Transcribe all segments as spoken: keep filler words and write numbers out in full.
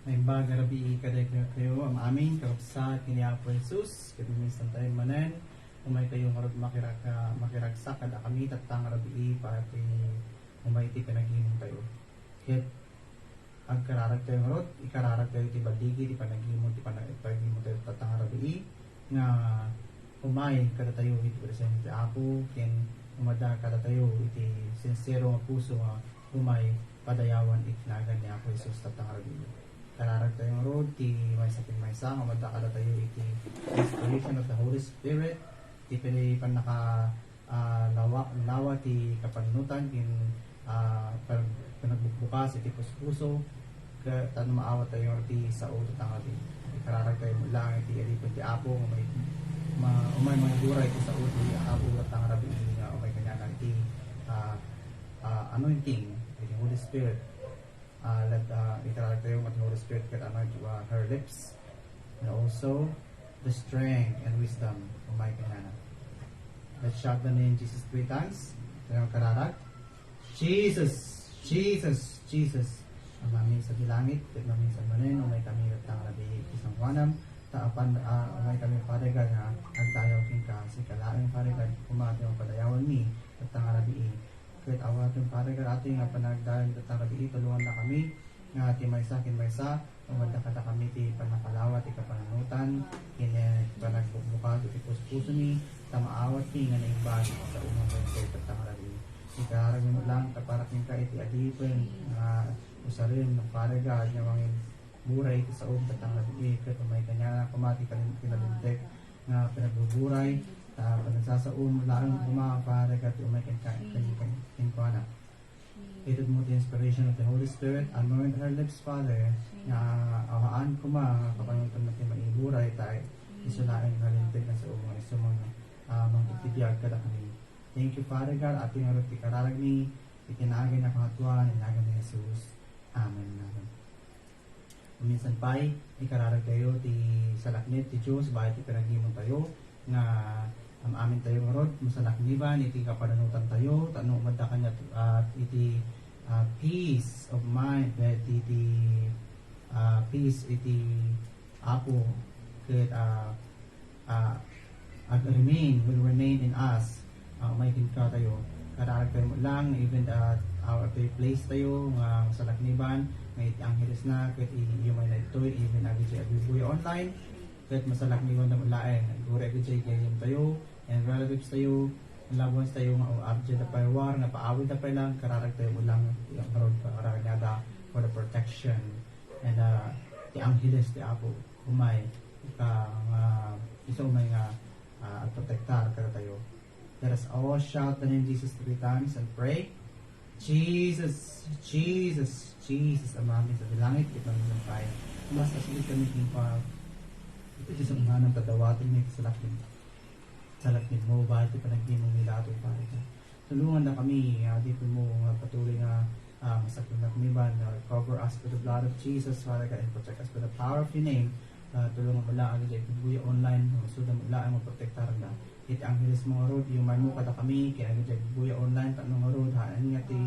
Naimbag nga rabii kadakayo, am-amin, kakabsat, ken ni Apo Jesus, ket maminsan tayo manen, umay kayo ngarud makirag-, ah, makiragsak kadakami, tatta nga rabii, pati umay ti panagimon tayo. Ket agkararag tayo ngarud, ikararag tayo ti balligi, ti panagimon, ti panag-, panagimon tayo, tatta nga rabii, nga umay kadatayo iti presensia ti Apo, ken umada kadatayo iti sinsero nga puso nga umay padayawan iti nagan ni Apo Jesus tatta nga rabii. Kararag tayo ngarud ti maysa ken maysa nga umada kadatayo iti inspiration of the Holy Spirit, ti pili pannaka, ah, lawa, lawa ti kapanunotan ken, ah, pan-, panagbukbukas iti puspuso, ket ta no maawat tayo ti sao tatta nga rabii. Ikararag tayo met laeng iti adipen ti Apo nga may, ma-, umay mangiburay iti sao ti Apo tatta nga rabii nga umay kaniana iti, ah, ah, anointing, iti Holy Spirit. Ah, let, ah, ikararag tayo nga ti Holy Spirit ket anoint, ah, her lips, and also the strength and wisdom umay kaniana. Let's shout the name Jesus three times. Tayo kararag. Jesus, Jesus, Jesus. Amamin sa langit, ket maminsan manen, umay kami tatta nga rabii iti sangoanam, ta apan, ah, umay kami, Father God, nga agdayaw kenka, sika laeng, Father God, koma ti mapadayawanmi tatta nga rabii. Ket awaten, Father God, ati nga panagdayaw tatta nga rabii, tulongannakami nga ti maysa ken maysa, umada kadakami ti pannakalawa ti kapanunotan, ken, eh, panagbukbukas iti puspusomi, ta maawatmi nga naimbag sa umang tatta nga rabii. Ikararagmi met laeng ta para kenka iti adipen nga usaren, Father God, nga mangiburay iti saom tatta nga rabii, ket umay kaniana koma ti kalin-, kinalinteg nga pinagbuburay, ta panagsasaom laeng koma, Father God, ti umay ken-, ken-, ken-, kenkuana. Itedmo ti inspiration of the Holy Spirit, anoint her lips, Father, nga awanan koma nga kapanunotan ti maiburay, ta isu laeng nga linteg nga saom nga isu nga, ah, mangtitibiag kadakami. Thank you, Father God, ati ngarud ti kararagmi, iti nagan nga pangaduan, iti nagan ni Jesus. Amen. Amen. Minsan pay, ikararag tayo ti salaknib ti Dios, babaen ti panagimon tayo, nga am-amin tayo ngarud, masalakniban iti kapanunotan tayo, ta no umada kaniak, ah, iti, ah, peace of mind, ket iti, ah, peace iti Apo, ket, ah, ah, ag-remain, will remain in us. Ah, umay kenka tayo. Kararag tayo met laeng, even, ah, our place tayo, nga masalakniban, nga iti anghelesna, ket i-, idiay umay daytoy, even agidiay agbuybuya online, ket masalakniban tayo met laeng. Uray agidiay gayam tayo, and relatives tayo, and loved ones tayo, nga, o, agidiay da pay war, nga paawidda pay laeng, kararag tayo met laeng, ngarud, kararag nga da for the protection. And, ah, ti angheles ti Apo, umay, ka, nga, isu umay nga, ah, agprotektar kadatayo. Let us all shout the name Jesus three times and pray, "Jesus, Jesus, Jesus, Amamin sa langit, ket maminsan pay. Mas asuli kami king pa, iti sa unanam, ta dawaten mi iti salaknib." Salaknib mo, babaen ti panagimon mi daytoy, Father God. Tulongannakami, ah, adipem mo nga patuloy nga, ah, masalaknib, nga cover us with the blood of Jesus, Father God, and protect us with the power of your name. Ah, tulongan mo laeng agidiay agbuybuya online, nga isuda met laeng maprotektaranda. Iti angheles mo ngarud, idiay umay kadakami, ken agidiay agbuybuya online, tapno ngarud, haan nga ti,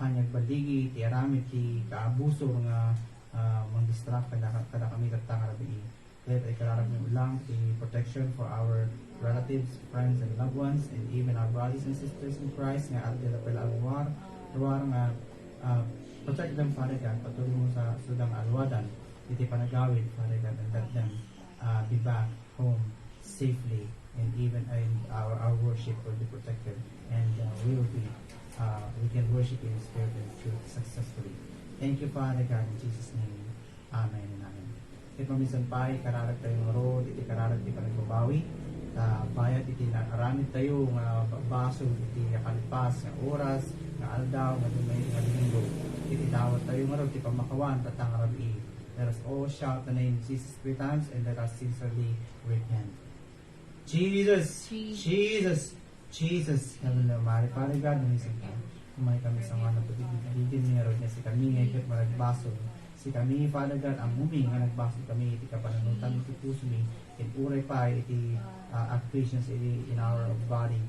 haan nga agballigi, ti aramid, ti kaabusor nga, ah, mangdistract kada, kadakami tatta nga rabii. Ket ikararag mi met laeng ti protection for our relatives, friends, and loved ones, and even our brothers and sisters in Christ nga adda pay la agruar-, ruar nga, ah, protect them, Father God, patuloy mo sa isuda nga aluadan iti panagawid, Father God, and let them, ah, be back home safely, and even, and our, our worship will be protected, and, uh, we will be, uh, we can worship you in spirit and truth successfully. Thank you, Father God, in Jesus' name. Amen and amen. Ket maminsan pay, ikararag tayo ngarud iti kararag ti panagbabawi. Ta bayat iti naaramid tayo nga ba-, basol iti nakalpas nga oras, nga aldaw, nga Dome-, nga Domingo, iti dawat tayo ngarud ti pammakawan tatta nga rabii. Let us all shout the name of Jesus three times and let us sincerely repent. Jesus, Jesus, Jesus, Jesus, Heavenly Mary, Father God, maminsan pay, umay kami sa mga napagigidin, ngarud nga sikami nga iket managbasol. Sikami, Father God, ammomi nga nagbasol kami iti kapanunotan iti pusomi, ken uray pay iti, ah, accusations iti in our body.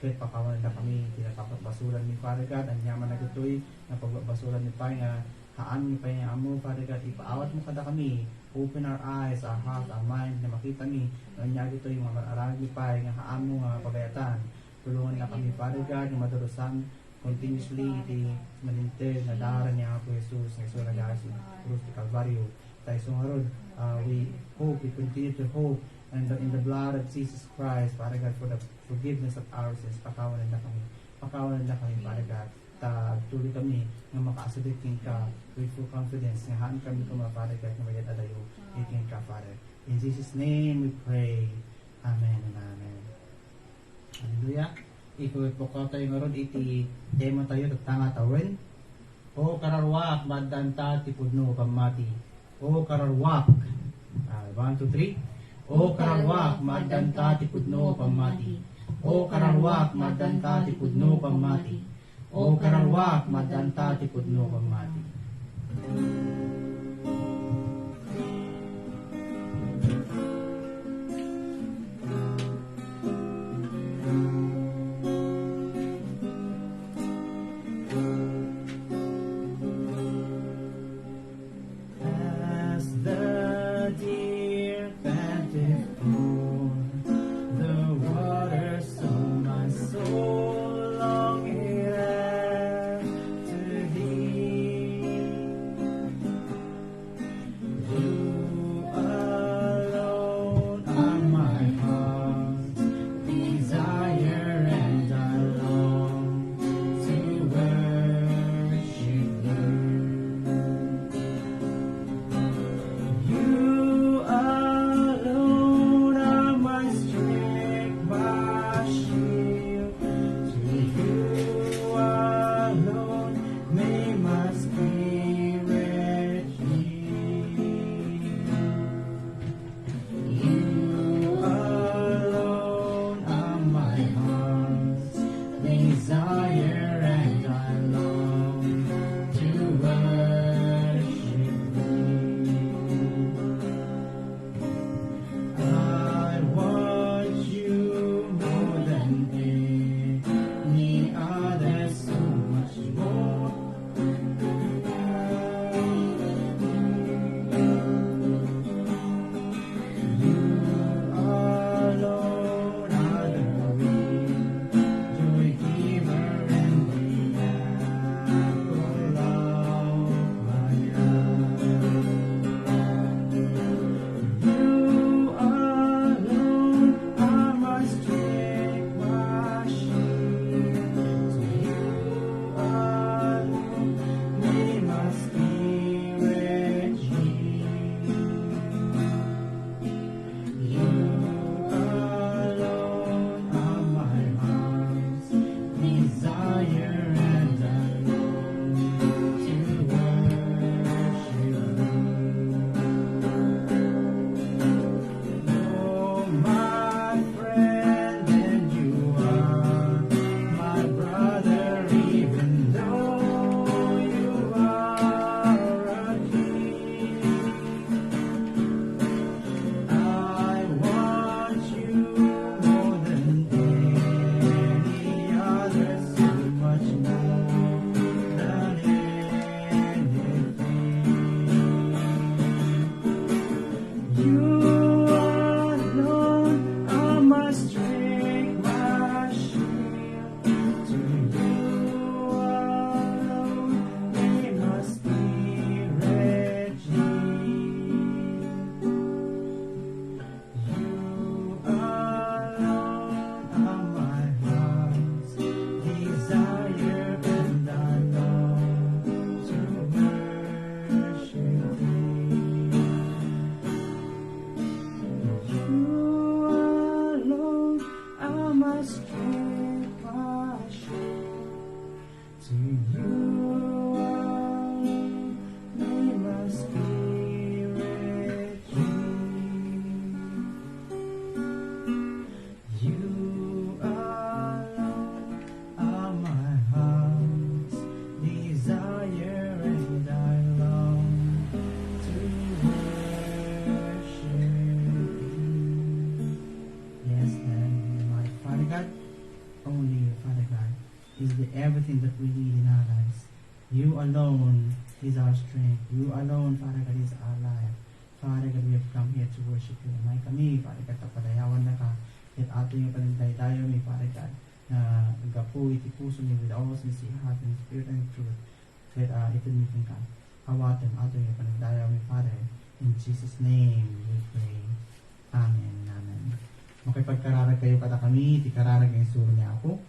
Ket pakawanendakami iti napagbabasolanmi, Father God, aniaman dagitoy napagbabasolanmi pay nga Haanmi pay nga ammo, Father God, ipaawatmo kadakami. Open our eyes, our hearts, our mind, nga makitami no ania ditoy nga aramidmi pay nga haanmo nga pagayatan. Tulongannakami, Father God, nga madarusan continuously iti nalinteg nga dara ni Apo Jesus nga isu nagayat iti krus ti Kalbario. Ta isu ngarud, ah, we hope, we continue to hope and the, in the blood of Jesus Christ, Father God, for the forgiveness of our sins. Pakawanannakami. Pakawanannakami, Father God. Ta agtuloy kami nga makaasubit kenka with full confidence nga haan kami koma, Father God, nga mayat adayo iti kenka, Father. In Jesus' name we pray. Amen and amen. Hallelujah. Ipupukatayo ngarud iti tema tayo, tatta nga tawen. O kararwak, maaddanta ti pudno pammati. O kararwak. Ah, one, two, three. O kararwak, maaddanta ti pudno pammati. O kararwak, maaddanta ti pudno pammati. O kararwak, maaddanta ti pudno pammati. As the deer panteth for the water, so my soul longeth after thee. You alone are my heart's desire, and I long to worship you. You alone are my strength, my shield. To you alone may my spirit yield. You alone are my heart's desire, and I long to worship you. I want you more than any other, so much more. You alone are the real joy giver and the apple of my eye. You alone are my strength, my shield. To you alone may my spirit yield. You alone are my heart's desire, and I long to worship you. Oh, my friend, and you are my brother, even though you are a king. I want you more than any other, so much more than anything. You alone are my strength, my shield. To you alone may my spirit yield. You alone are my heart's desire, and I long to worship you. You alone are my strength, my shield. To you alone may my spirit yield. You alone are my heart's desire, and I long to worship you. Yes, and my Father God, only you, Father God, is the everything that we need in our lives. You alone is our strength. You alone, Father God, is our life. Father God, we have come here to worship you. Umay kami, Father God, ta padayawannaka. Ket ato nga panagdaydayaw mi, Father God, nga gapu iti puso mi with all sincerity, heart, and spirit, and truth. Ket, ah, ited mi kenka. Awatem ato nga panagdaydayaw mi, Father. In Jesus' name we pray. Amen. Amen. Makipagkararag kayo kadakami, iti kararag nga isuro ni Apo.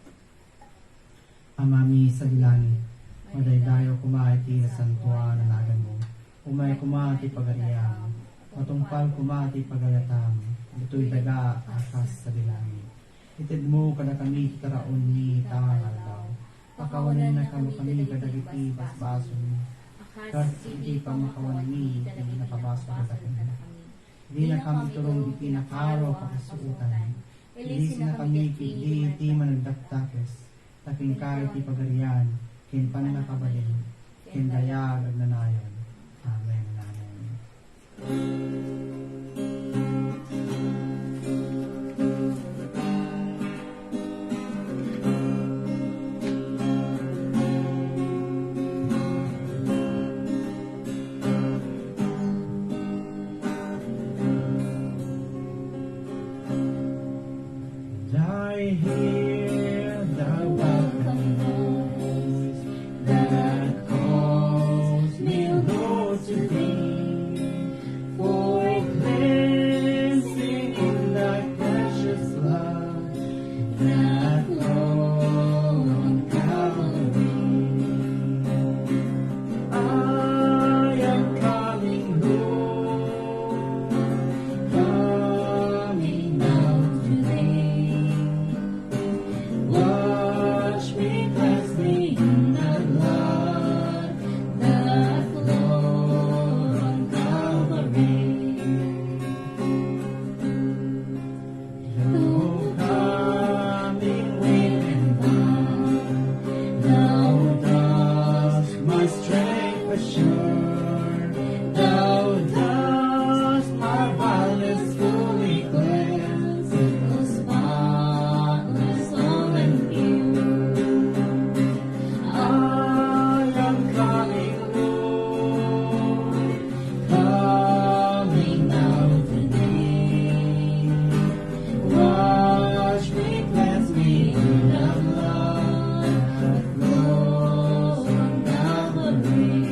Amami sadi langit, madaydayaw koma iti nasantoan a naganmo. Umay koma ti pagariam, matungpal koma ti pagayatan, ditoy daga a kas sadi langit. Itedmo kadakami ti taraonmi ita nga aldaw. Pakawanennakami kadagiti basbasolmi, kas iti pamakawanmi iti napabasol kadakami. Dinakam iturong iti nakaro a pakasuotan. Ilisinakami iti di ti managdakdakes. Ta kenka iti pagarian, ken pannakabalin, ken dayag agnanayon. Amen, amen. And I hear the welcome voice that calls me, Lord, to thee, for cleansing in thy precious blood that flowed on Calvary. I am coming, Lord, coming now to thee. Wash me, cleanse me in the blood that flowed on Calvary. Though coming weak and bound, thou dost my strength assure. Thou dost my violence fully cleanse, it was spotless, whole and pure. I am coming, Lord, coming now to thee. Wash me, cleanse me in the blood that flows from Calvary.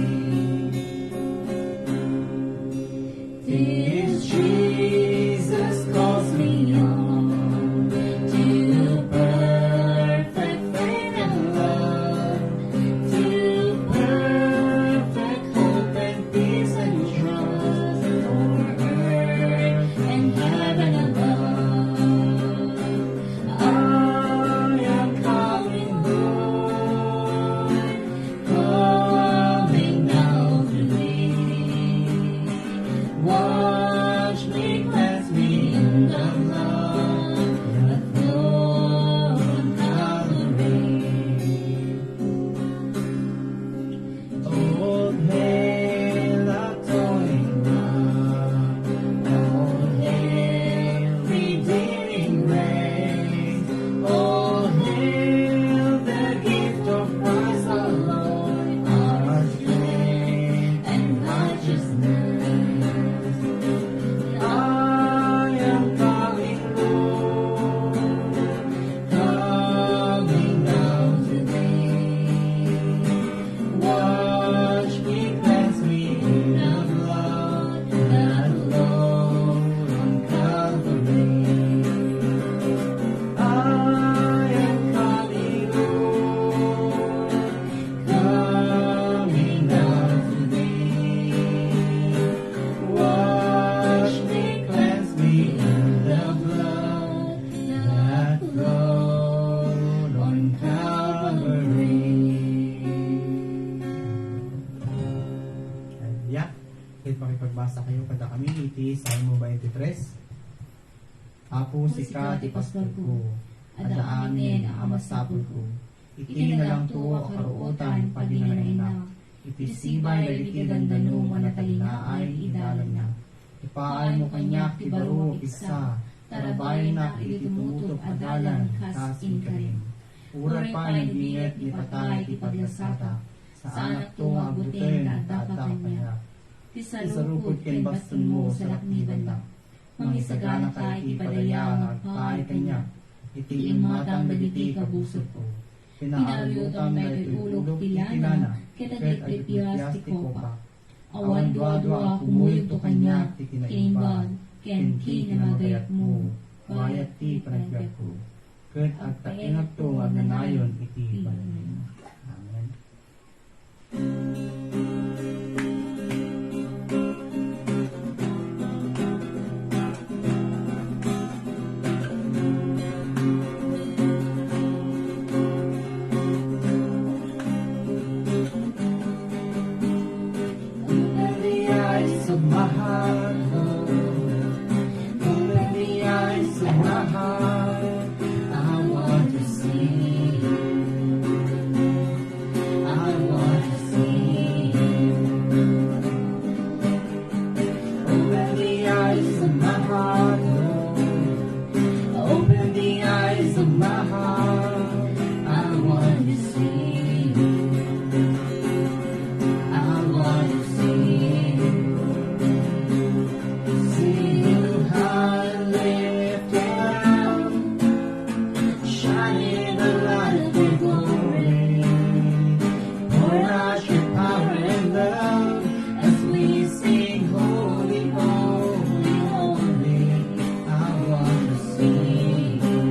This Jesus calls me on to perfect faith and love, to perfect hope and peace and trust for earth and heaven above. I am coming, Lord, coming now to thee. Wash me, cleanse me in the blood that flowed on Calvary. All hail atoning love, all hail redeeming grace, all hail the gift of Christ our Lord, our strength and righteousness. I am coming, Lord, coming now to thee. Wash me, cleanse me in the blood that flowed on Calvary. I am coming, Lord, coming now to thee. Wash me, cleanse me in the blood that flowed on Calvary. Hallelujah. Ket makipagbasa kayo kadakami iti Salmo twenty-three. Apo, sika ti pastorko, adda amin a masapulko. Iti nalangto a karuotan, paginganaennak. Iti sibay dagiti dandanom a natalinaay idalanna. Ipaaymo kaniak ti baro a pigsa, ta rabayennak iti tumutop a dalan kas inkarim. Uray pay nagbinget ni patay ti paglasatak, Saanakto nga agbuteng ta adda kaniak. Ti sarukod ken bastonmo, salaknibannak. Mangisaganaka iti padaya nga agpaay kaniak, iti immatang dagiti kabusotko. Pinaariotam daytoy ulok ti lana, ket agripias ti kopa. Awan duadua a kumuyogto kaniak ti kinaimbag ken kinamagayatmo, bayat ti panagbiagko, ket agtaengakto nga agnanayon iti balaymo. Amen. Open the eyes of my heart, Lord. Open the eyes of my heart. I want to see you. I want to see you. Open the eyes of my heart, Lord. Open the eyes of my heart. I want to see you. I want to see you. See you high lifted up, shining the light of your glory. Pour out your power and love as we sing, "Holy, holy, holy." I want to see you.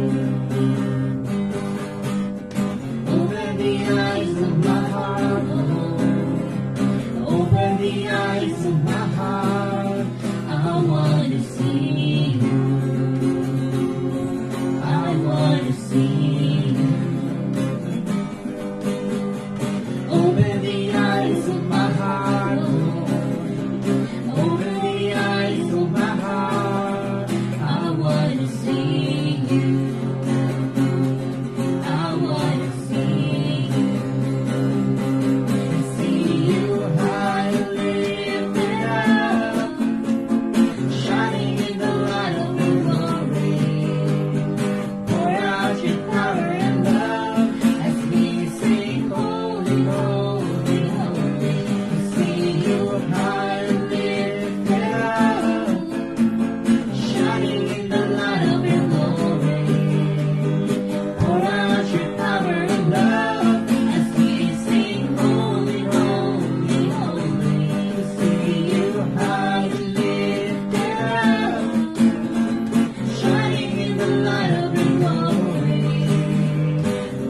Open the eyes of my heart, Lord. Open the eyes of my heart. I want to see you. I want to see you. Open the eyes of my heart, Lord. Open the eyes of my heart. I want to see you. I want to see you. See you high lifted up, shining in the light of your glory. Pour out your power and love as we sing, "Holy, holy, holy." See you high lifted up, shining in the light of your glory. Pour out your power and love as we sing, "Holy, holy, holy." See you high lifted up, shining in the light of your glory.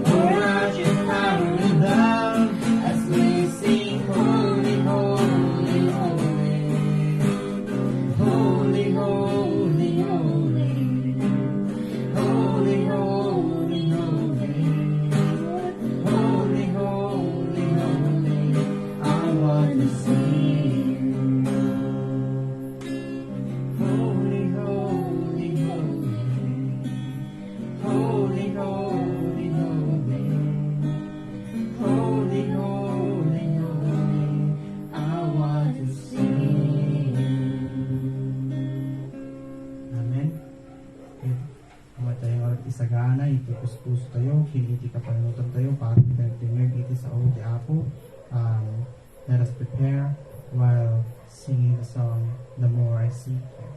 Pour out your power and love as we sing, "Holy, holy, holy." Holy, holy, holy. Holy, holy, holy. Holy, holy, holy. I want to see you. Holy, holy, holy. Holy, holy, holy. Holy, holy, holy. I want to see you. Amen. Okay. Awan tayo nga isagana iti puspuso tayo, ken iti kapanunotan tayo, para iti panagdengngeg iti sao ti Apo. Um, let us prepare while singing the song, "The More I Seek You."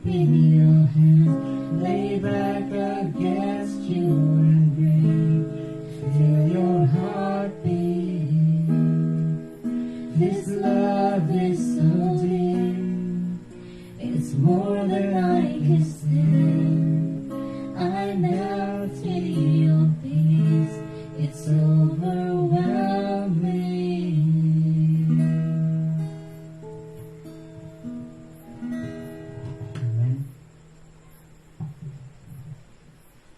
In your hands, lay back against you and breathe. Feel your heart beat. This love is so deep. It's more than I can stand. I melt in your peace. It's overwhelming. Amen.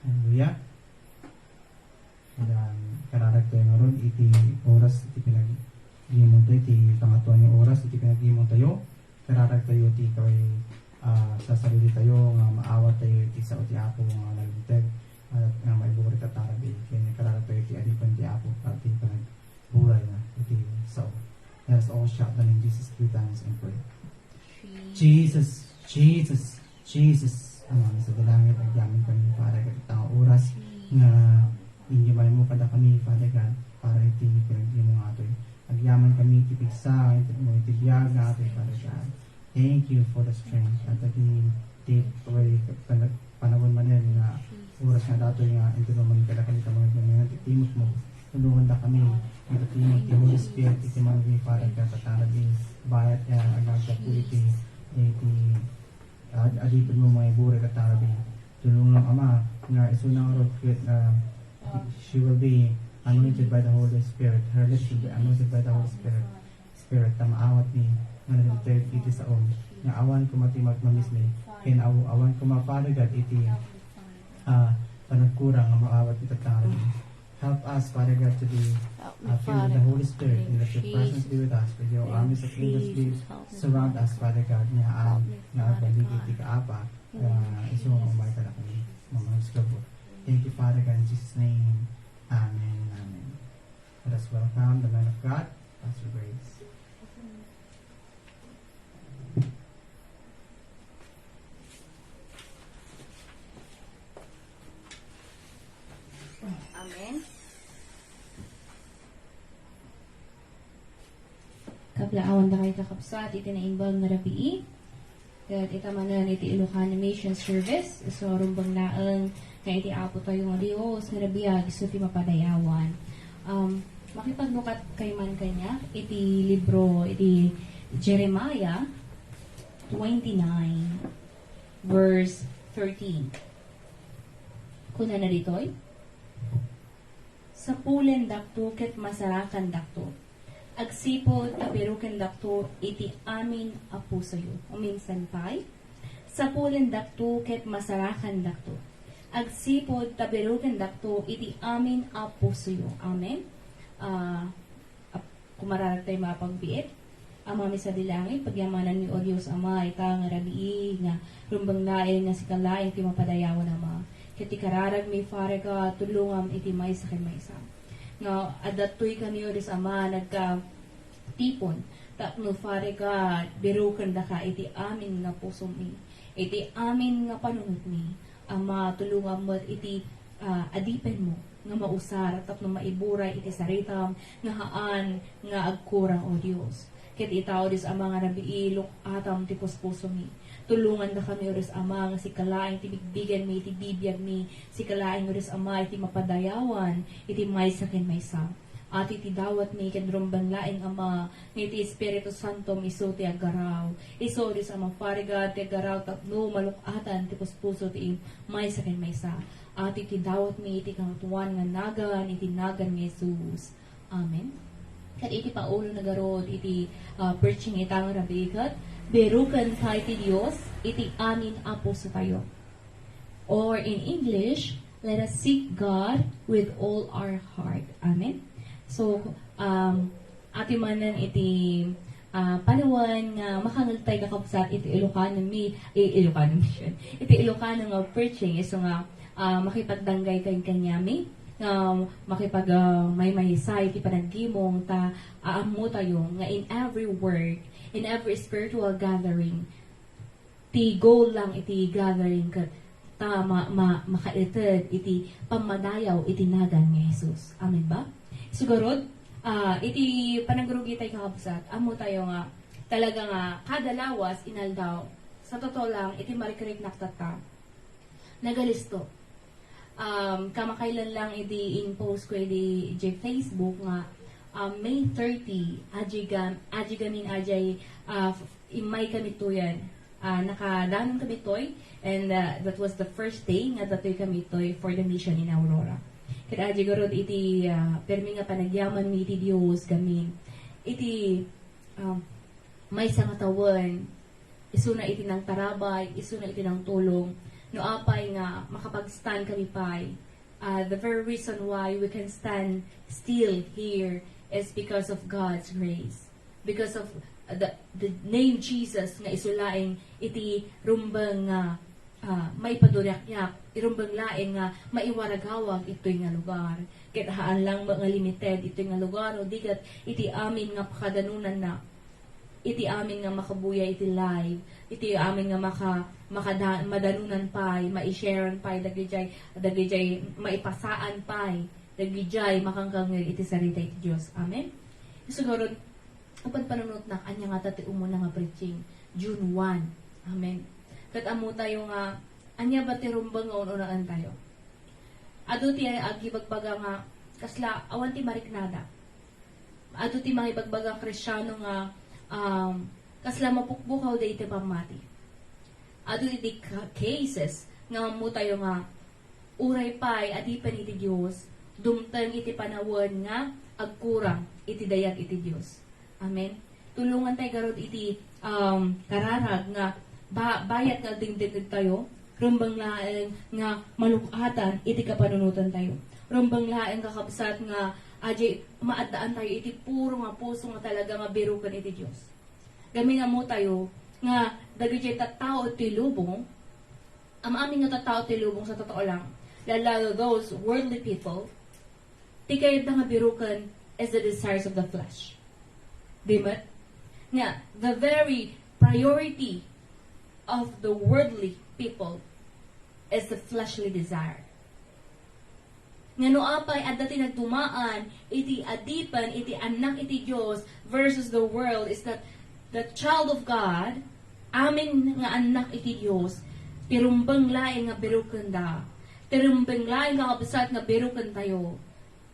Hallelujah. Ayan, kararag tayo ngarud iti oras iti panagimontayo, iti kangatoan nga oras iti panagimontayo. Kararag tayo iti kaway, ah, sasarili tayo nga maawat tayo iti sao ti Apo nga nalinteg, at nga maiburit a tarabi. Kaya kararag tayo iti adipen ti Apo, iti panagburay na iti sao. Let us all shout the name Jesus three times and pray. Jesus, Jesus, Jesus. Ama, sa langit, agyaman kami, Father God, ita nga oras nga inyumaymo kadakami, Father God, para iti pinagdimo nga atoy. Agyaman kami iti pigsa, iti mo iti biag nga atoy, Father God. Thank you for the strength. At iti, iti, panag-, panawen manen nga oras nga datoy nga intuno man kadakami, ita nga timekmo. Tulongandakami, iti timekmo ti Holy Spirit, iti mangi, Father God, at arabi, bayat nga agagapul iti, iti Ad-, adipenmo nga iburay ket tarabi. Tulongam, Ama, nga isuna ngarud ket, ah, she will be anointed by the Holy Spirit. Her lips will be anointed by the Holy Spirit. Spirit, ta maawatmi nga nalinteg iti saom, nga awan koma ti magmamismi, ken aw-, awan koma, Father God, iti, ah, panagkurang nga maawat iti tarabi. Help us, Father God, to be, uh, filled with the Holy Spirit, and let your presence be with us, with your armies of angels be surround us, Father God, nga, um, nga agbaligi iti kaapa, uh, isu nga umay kadakami, nga mga sklabo. Thank you, Father God, in Jesus' name. Amen and amen. Let us welcome the man of God, Pastor Grace. Amen. Kablaawan dakay kakabsat iti naimbag nga rabii. Ket ita manen iti Ilocano Mission Service, isu rumbeng laeng nga iti Apo tayo nga Dios nga nabiag isu ti mapadayawan. Um, makipagnukat kay man kaniak iti libro iti Jeremiah twenty-nine, verse thirteen. Kunana ditoy, "Sapulendakto ket masarakandakto. Agsipud ta birukendakto iti amin a pusoyo." Uminsan pay, "Sapulendakto ket masarakandakto. Agsipud ta birukendakto iti amin a pusoyo." Amen. Ah, Ap-, kumararag tayo mapagbiit. Amami sadi langit, pagyamananmi, O Dios Ama, ita nga rabii nga rumbeng laeng nga sika laeng ti mapadayawan, Ama. Ket ti kararagmi, Father God, tulongam iti maysa ken maysa. Nga adda toy kami, O Dios Ama, nagkatipon tapno, Father God, birukendaka iti amin nga pusomi, iti amin nga panunotmi. Ama, tulongam met iti, ah, adipenmo nga mausar tapno maiburay iti saritam nga haan nga agkurang, O Dios. Ket ita, O Dios Ama nga rabii, luk-atam ti puspusomi. Tulongandakami, O Dios Ama, nga sika laeng ti bigbigenmi iti bibiagmi, sika laeng, O Dios Ama, iti mapadayawan iti maysa ken maysa. Ati ti dawatmi ken rumbeng laeng, Ama, nga iti Espiritu Santom isu ti aggaraw. Isu, O Dios Ama, Father God, ti aggaraw tapno maluk-atan ti puspuso ti maysa ken maysa. Ati ti dawatmi iti kangatoan nga nagan, iti nagan ni Jesus. Amen. Ket iti paulo na garud iti, ah, preaching ita nga rabii ket, "Biruken pay ti Dios iti amin a pusotayo." Or in English, "Let us seek God with all our heart." Amen? So, um, ati manen iti, ah, panawen nga makangeg tay kakabsat iti Ilocano mi-, eh, Ilocano mission, iti Ilocano nga preaching, isu nga, ah, makipagdanggay ken kaniami, nga makipag, ah, maymaysa iti panagimong ta aammotayo nga in every work, in every spiritual gathering, ti goal lang iti gathering ket ta ma-, ma-, makaited iti pammadayaw iti nagan ni Jesus. Amen ba? Isu garud, ah, iti panagrugi tay kakabsat, ammo tayo nga talaga nga kada lawas inaldaw, Sa totoo lang, iti marikriknak tatta, nagalisto. Um, kamakailan lang idi in-post ko idi, idi Facebook nga, um, May thirty, aji gam-, aji gamin, aji, uh, f-, immay kami tuyan. Uh, nakadanon kami toy, and, uh, that was the first day nga datoy kami toy for the mission in Aurora. Ket aji garud iti, uh, permi nga panagyaman mi iti Dios gamin. Iti, um, maysa nga tawen, isuna iti nangtarabay, isuna iti nangtulong. No apay nga makapag-stand kami pay, uh, the very reason why we can stand still here is because of God's grace. Because of, uh, the, the name Jesus nga isu laeng iti rumbeng nga, uh, maipaduriakyak, irumbeng laeng nga maiwaragawag itoy nga lugar. Ket haan lang nga limited itoy nga lugar, no di ket iti amin nga pakadanonanna. Iti amin nga makabuya iti live, iti amin nga maka-, makada-, madanunan pay, maisharean pay, dagidiay, dagidiay maipasaan pay, dagidiay makangkangngeg iti sarita iti Dios. Amen? Isu garud, apan panunotnak, ania ngata ti umuna nga preaching? June one. Amen. Ket ammo tayo nga, ania ba ti rumbeng nga un-unaen tayo? Adu ti agibagbaga nga, kasla, awan ti mariknada. Adu ti mangibagbaga Kristiano nga, um, kasla mapukpukaw da iti pammati. Adu iti ca-, cases nga ammo tayo nga uray pay adipen iti Dios, dumteng iti panawen nga agkurang iti dayag iti Dios. Amen. Tulongan tayo garud iti, um, kararag nga ba-, bayat nga agdengdengngeg tayo, rumbeng laeng nga maluk-atan iti kapanunotan tayo. Rumbeng laeng, kakabsat, nga aji maaddaan tayo iti puro nga puso nga talaga nga biroken iti Dios. Gamin ammo tayo nga dagiti tattao ti lubong, am-amin nga tattao ti lubong sa totoo lang, lalo those worldly people, ti kayatda nga biroken is the desires of the flesh. Di met? Nga, the very priority of the worldly people is the fleshly desire. Nga no apay adda ti nagdumaan iti adipen iti annak iti Dios versus the world is that the child of God, amin nga annak iti Dios, ti rumbeng laeng nga birokenda, ti rumbeng laeng nga kabsat nga birokentayo,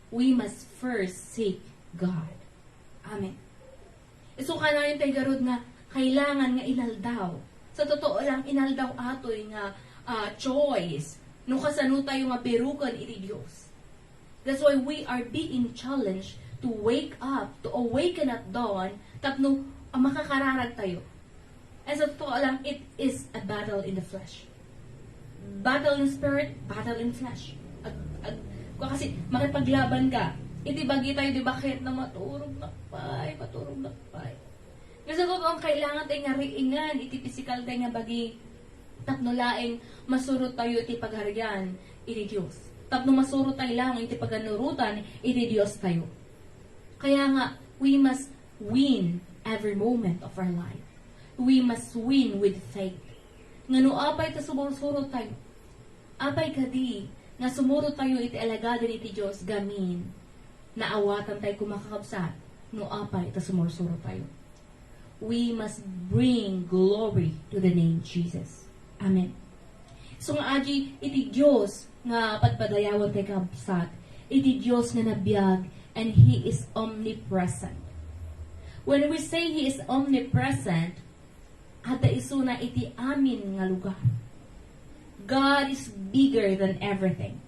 we must first seek God. Amen. Isu kanayon tayo garud nga kailangan nga inaldaw. Sa totoo lang, inaldaw atoy nga, ah, choice no kasano tayo nga biroken iti Dios. That's why we are being challenged to wake up, to awaken at dawn, tapno, ah, makakararag tayo. And sa totoo lang, it is a battle in the flesh. Battle in spirit, battle in flesh. Ag, ag, kua kasi, makipaglaban ka. Iti bagi tayo, di ba, kahit na maturog na pay, maturog na pay. Nga sa totoo, ang kailangan tayo nga riingan iti pisikal tayo nga bagi, tapno laeng masurot tayo iti pagarian iti Dios. Tapno masurot tayo lang iti paganurotan iti Dios tayo. Kaya nga, we must win every moment of our life. We must win with faith. Nga no apay ta sumursurot tayo, apay kadi nga sumurot tayo iti alagaden iti Dios gamin, naawatan tayo koma, kakabsat, no apay ta sumursurot tayo. We must bring glory to the name Jesus. Amen. So nga adi iti Dios nga padpadayawan tayo, kabsat, iti Dios nga nabiag, and He is omnipresent. When we say He is omnipresent, adda isuna iti amin nga lugar. God is bigger than everything.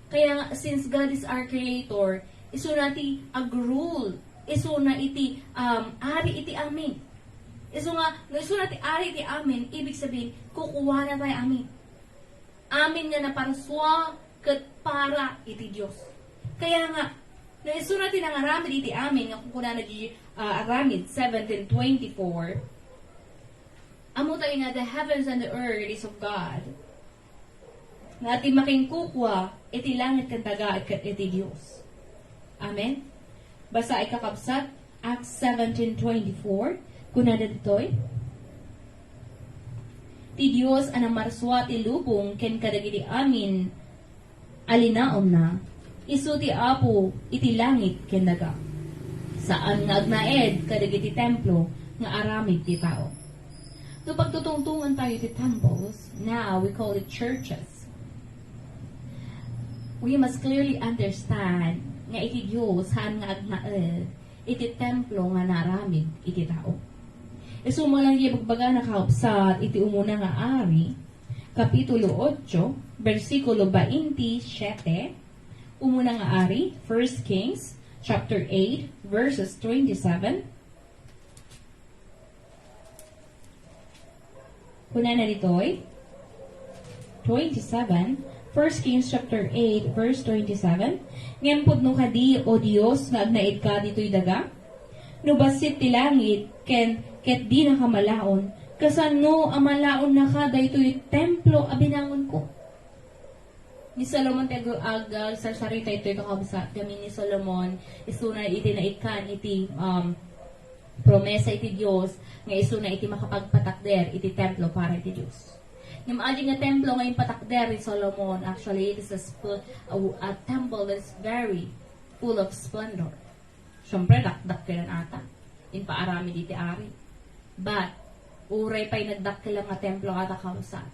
Kaya nga, since God is our creator, isuna ti agrule, isuna iti, um, ari iti amin. Isu nga, no isuna ti ari iti amin, ibig sabihin, kukuana tayo amin. Amin nga naparsua ket para iti Dios. Kaya nga, no isuna ti nangaramid iti amin, nga kukunana di, ah, Aramid seventeen twenty-four, ammo tayo nga the heavens and the earth is of God. Nga ti makinkukua iti langit ken daga ket iti Dios. Amen? Basa ay, kakabsat, Acts seventeen twenty-four, kunada ditoy, "Ti Dios a namarsua ti lubong ken kadagiti amin a linaomna, isu ti Apo iti langit ken daga. Saan nga agnaed kadagiti templo nga aramid ti tao." So, pagtutungtungan tayo iti temples, now we call it churches. We must clearly understand nga iti Dios haan nga agnaed iti templo nga naaramid iti tao. Isu met lang ti ibagbagana, kakabsat, iti Umuna nga Ari, Kapitulo ocho, bersikulo baintisiete. Umuna nga Ari, First Kings, chapter eight, verses twenty-seven. Kunana ditoy, twenty-seven, First Kings chapter eight, verse twenty-seven, "Ngem pudno kadi, O Dios, nga agnaedka ditoy daga? No bassit ti langit, ken ket dinaka malaon, kasano a malaonnaka daytoy templo a binangonko?" Ni Solomon ti ag-, ag-, agsarsarita itoy, kakabsat, gamin ni Solomon, isuna iti naikkan iti, um, promesa iti Dios, nga isuna iti makapagpatakder iti templo para iti Dios. Ngem adi nga templo nga impatakder ni Solomon, actually, it is a spl-, a, a temple that is very full of splendor. Siyempre, dakdakkelan ata. Impaaramid iti ari. But, uray pay nagdakkel nga templo ata, kakabsat,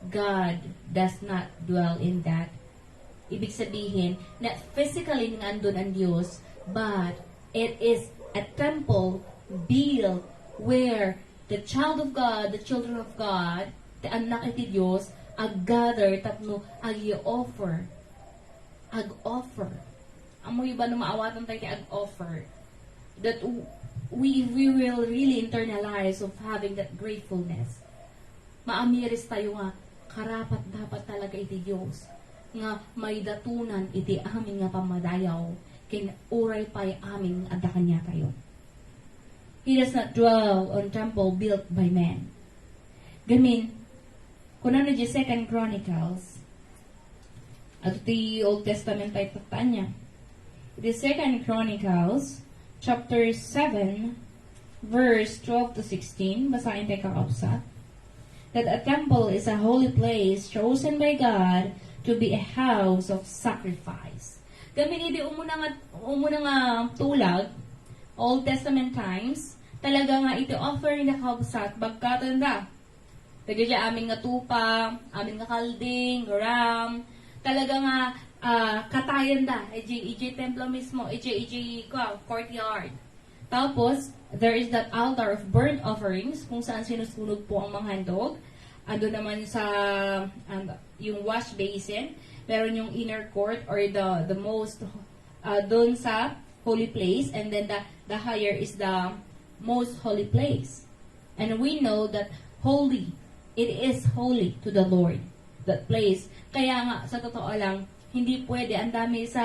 God does not dwell in that. Ibig sabihin, not physically nga andun ang Dios, but it is a temple built where the child of God, the children of God, ti annak iti Dios, ag-gather tapno ag-offer. Ag-offer. Ammoyo ba no maawatan tayo ti ag-offer? That w-, we, we will really internalize of having that gratefulness. Maamiris tayo nga karapat-dapat talaga iti Dios nga maidatunan iti amin nga pammadayaw ken uray pay amin nga adda kaniatayo. He does not dwell on temple built by men. Gamin, kunana di Second Chronicles, ato ti Old Testament tayo tatta ania. The Second Chronicles, chapter seven, verse twelve to sixteen, basaen tayo, kakabsat. That a temple is a holy place chosen by God to be a house of sacrifice. Gamin idi umuna nga, umuna nga tulag, Old Testament times, talaga nga iti offering na, kakabsat, bagkaten da. Dagiti amin nga tupa, amin nga kalding, ram, talaga nga, ah, katayen da, iti, iti templo mismo, iti, iti, kua, courtyard. Tapos, there is that altar of burnt offerings, kung saan sinusunog po ang mga handog. Ando naman sa, um, yung wash basin, meron yung inner court or the, the most, uh, doon sa holy place, and then the, the higher is the most holy place. And we know that holy, it is holy to the Lord, that place. Kaya nga, sa totoo lang, hindi pwede, ang dami sa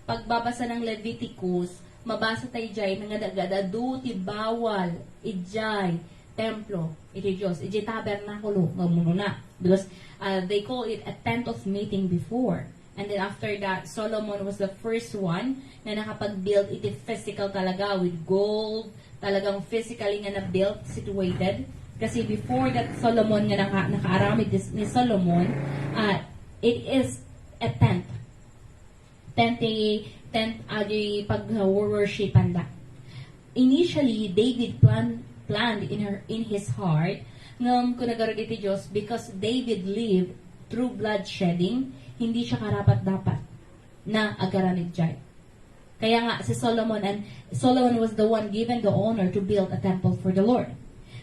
pagbabasa ng Leviticus, mabasa tayo dyan, nga nagad-adu ti bawal, ijay, templo, iti Dios, ijay tabernakulo, nga mununa. Because, uh, they call it a tent of meeting before. And then after that, Solomon was the first one na nakapag-build iti physical talaga with gold, talagang physically nga na-built, situated. Kasi before that Solomon nga naka-, nakaaramid dis-, ni Solomon, ah, it is a tent. Tent, tent adi pag-worshipan da. Initially, David plan-, planned in her, in his heart, ngem kuna garud iti Dios, because David lived through bloodshedding, hindi siya karapat-dapat na agaramid jay. Kaya nga, si Solomon, and Solomon was the one given the honor to build a temple for the Lord.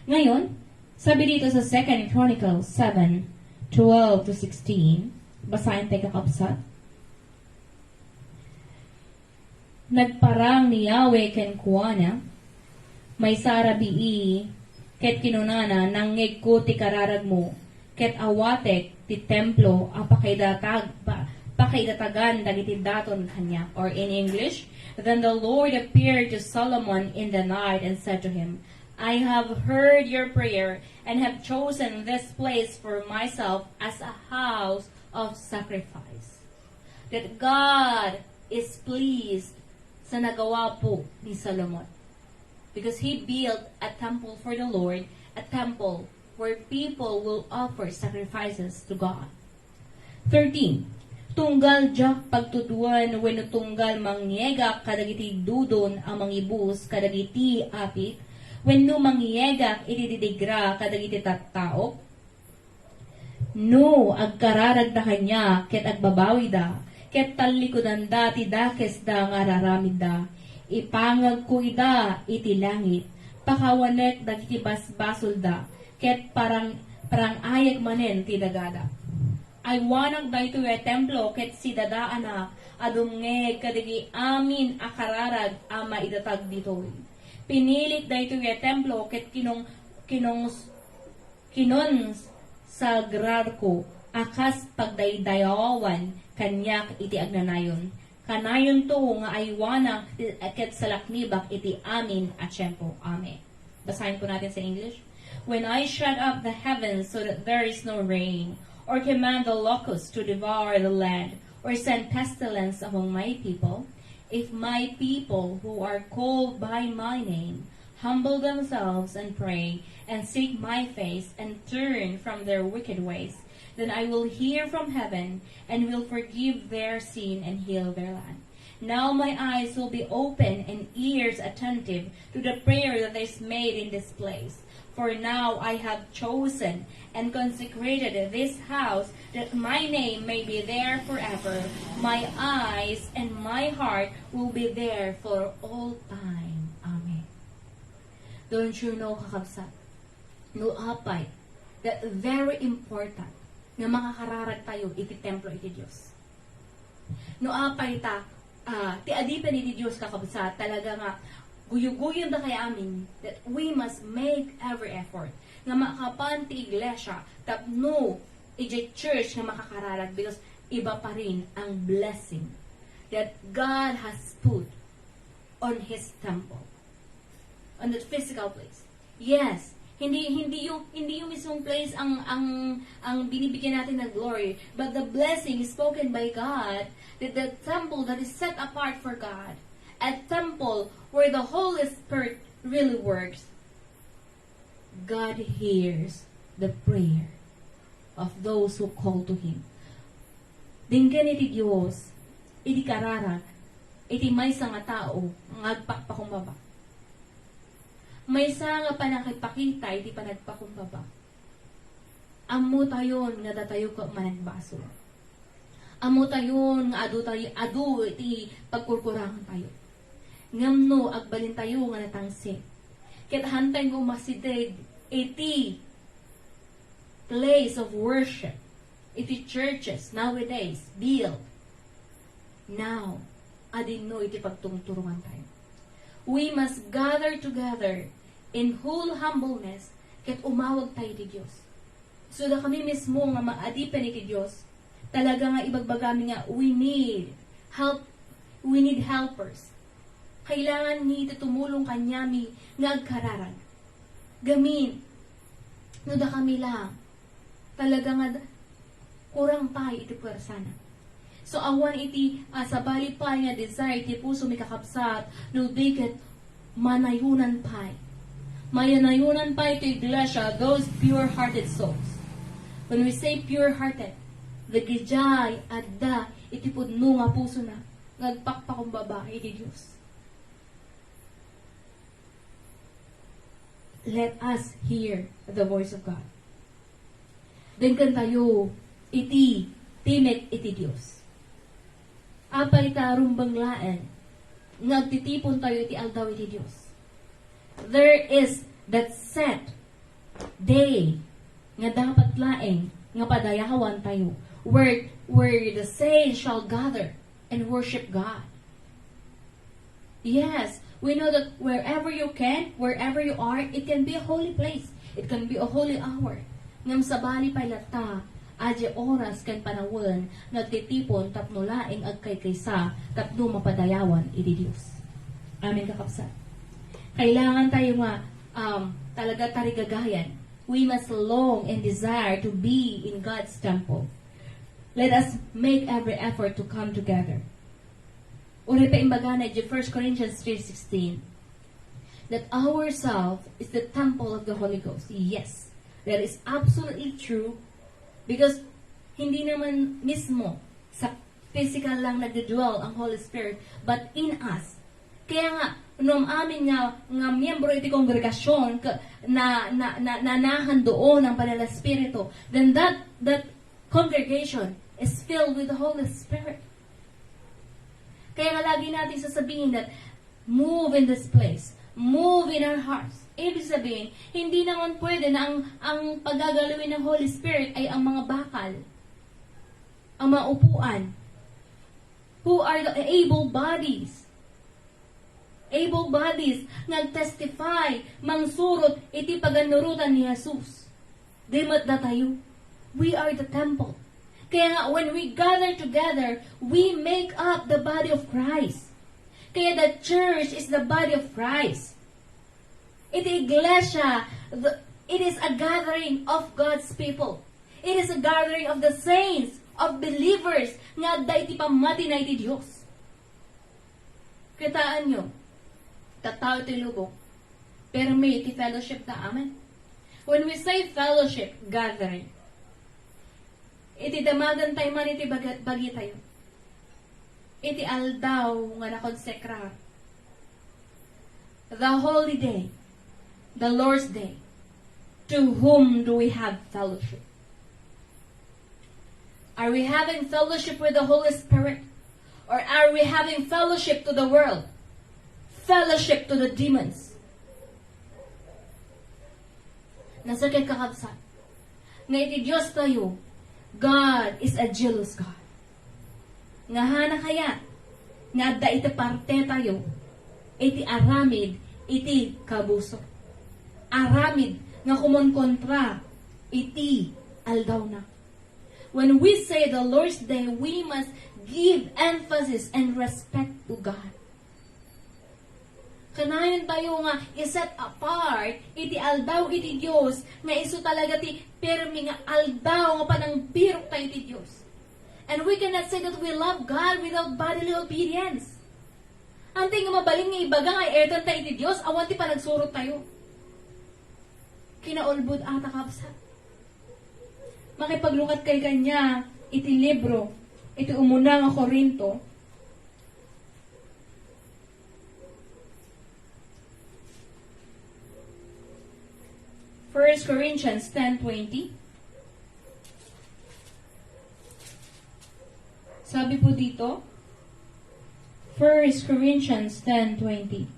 Ngayon, sabi dito sa Second Chronicles seven, twelve to sixteen, basahin tayo, kakabsat. Nagparang ni Yahweh kenkuana, maysa a rabii, ket kinunana, "Nangngegko ti kararagmo, ket awatek ti templo a pakaidatag-, pa-, pakaidatagan dagiti daton kaniak." Or in English, "Then the Lord appeared to Solomon in the night and said to him, 'I have heard your prayer and have chosen this place for myself as a house of sacrifice.'" That God is pleased sa nagawa po ni Solomon. Because he built a temple for the Lord, a temple where people will offer sacrifices to God. Thirteen, tunggal diak pagtudwan wenno tunggal mangngegak kadagiti dudon a mangibus kadagiti apit wenno mangyegak iti didigra kadagiti tattaok? No agkararagda kaniak ket agbabawida, ket tallikudanda ti dakesda nga ar-aramidda, ipangagko ida iti langit, pakawanek dagiti basbasolda, ket parang-, parang-ayek manen ti dagada. Aywanak daytoy a templo ket sidadaanak a dumngeg kadagiti amin a kararag a maidatag ditoy. Pinilik daytoy a templo ket kinung-, kinungs-, kinunsagrarko a kas pagdaydayawan kaniak iti agnanayon. Kanayonto nga aywanak ket salaknibak iti amin a tiempo. Amen. Basahin po natin sa English. When I shut up the heavens so that there is no rain, or command the locusts to devour the land, or send pestilence among my people, if my people who are called by my name humble themselves and pray and seek my face and turn from their wicked ways, then I will hear from heaven and will forgive their sin and heal their land. Now my eyes will be open and ears attentive to the prayer that is made in this place. For now I have chosen and consecrated this house that my name may be there forever. My eyes and my heart will be there for all time. Amen. Don't you know, kakabsat? No apay, that very important nga makakararag tayo iti templo iti Dios. No apay ta, ah, ti adipen iti Dios, kakabsat, talaga nga guyuguyon da kay amin that we must make every effort nga makapan ti iglesia tapno iti church nga makakararag, because iba pa rin ang blessing that God has put on His temple, on that physical place. Yes, hindi, hindi yung, hindi yung mismong place ang, ang, ang binibigyan natin ng glory, but the blessing spoken by God, that the temple that is set apart for God, a temple where the Holy Spirit really works, God hears the prayer of those who call to Him. Denggen iti Dios, iti kararag, iti maysa nga tao nga agpakpakumbaba. Maysa nga panakipakita iti panagpakumbaba. Ammotayon nga datayo ket managbasol. Ammotayon nga adu tayo, adu iti pagkurkurangan tayo. Ngem no agbalin tayo nga natangsit, ket haantay nga umasideg iti place of worship, iti churches nowadays built now, adinno iti pagturturongan tayo. We must gather together in whole humbleness ket umawag tayo iti Dios. So, dakami mismo nga maadipen iti Dios, talaga nga ibagbagami nga we need help, we need helpers. Kailangan mi ti tumulong kaniami nga agkararag. Gamin, no dakami lang, talaga nga da-, kurang pay iti puersana. So, awan iti, ah, sabali pay nga desire ti puso mi, kakabsat, no di ket manayonan pay. Manayonan pay ti iglesia, those pure-hearted souls. When we say pure-hearted, dagidiay adda iti pudno nga pusona nga agpakpakumbaba iti Dios. Let us hear the voice of God. Denggen tayo iti timek iti Dios. Apay ta rumbeng laeng nga agtitipon tayo iti aldaw iti Dios? There is that set day nga dapat laeng nga padayawan tayo, where, where the saints shall gather and worship God. Yes, we know that wherever you can, wherever you are, it can be a holy place. It can be a holy hour. Ngem sabali pay latta, adiay oras ken panawen nga agtitipon tapno laeng agkaykaysa tapno mapadayawan iti Dios. Amen, kakabsat. Kailangan tayo nga, um, talaga tarigagayan. We must long and desire to be in God's temple. Let us make every effort to come together. Uray pay imbagana iti First Corinthians three sixteen, that ourself is the temple of the Holy Ghost. Yes, that is absolutely true, because hindi naman mismo sa physical lang nagdudwell ang Holy Spirit, but in us. Kaya nga, No am-amin nga, nga miyembro iti kongregasion, k-, na, na, na, nanahan doon ang Banal na Espiritu, then that, that congregation is filled with the Holy Spirit. Kaya nga lagi natin sasabihin that, "Move in this place. Move in our hearts." Ibig sabihin, hindi naman pwede na ang, ang pagagaliwin ng Holy Spirit ay ang mga bakal, ang mga upuan. Who are the able bodies? Able bodies nga testify, mangsurot iti paganurotan ni Jesus. Di met datayo. We are the temple. Kaya nga, when we gather together, we make up the body of Christ. Kaya the church is the body of Christ. Iti iglesia, the, it is a gathering of God's people. It is a gathering of the saints, of believers, nga adda iti pammati na iti Dios. Kitaenyo, tattao ti lubong. Permi iti fellowship da, amen? When we say fellowship, gathering, iti damagen tayo man iti baga-, bagitayo. Iti aldaw nga nakonsekrar. The holy day, the Lord's day. To whom do we have fellowship? Are we having fellowship with the Holy Spirit? Or are we having fellowship to the world? Fellowship to the demons? Nasakit, kakabsat, nga iti Dios tayo, God is a jealous God. Nga hana kayat nga adda iti parte tayo iti aramid iti kabusor. Aramid nga kumonkontra iti aldawna. When we say the Lord's Day, we must give emphasis and respect to God. Kanayon tayo nga i-set apart iti aldaw iti Dios nga isu talaga ti permi nga aldaw nga panangbirok tayo iti Dios. And we cannot say that we love God without bodily obedience. Antay nga mabalin nga ibaga nga iartan tayo iti Dios, awan ti panagsurot tayo. Kinaulbod ata, kabsat. Makipaglukat kay kanya iti libro, iti umuna nga Corinto, First Corinthians ten twenty. Sabi po dito, First Corinthians ten twenty.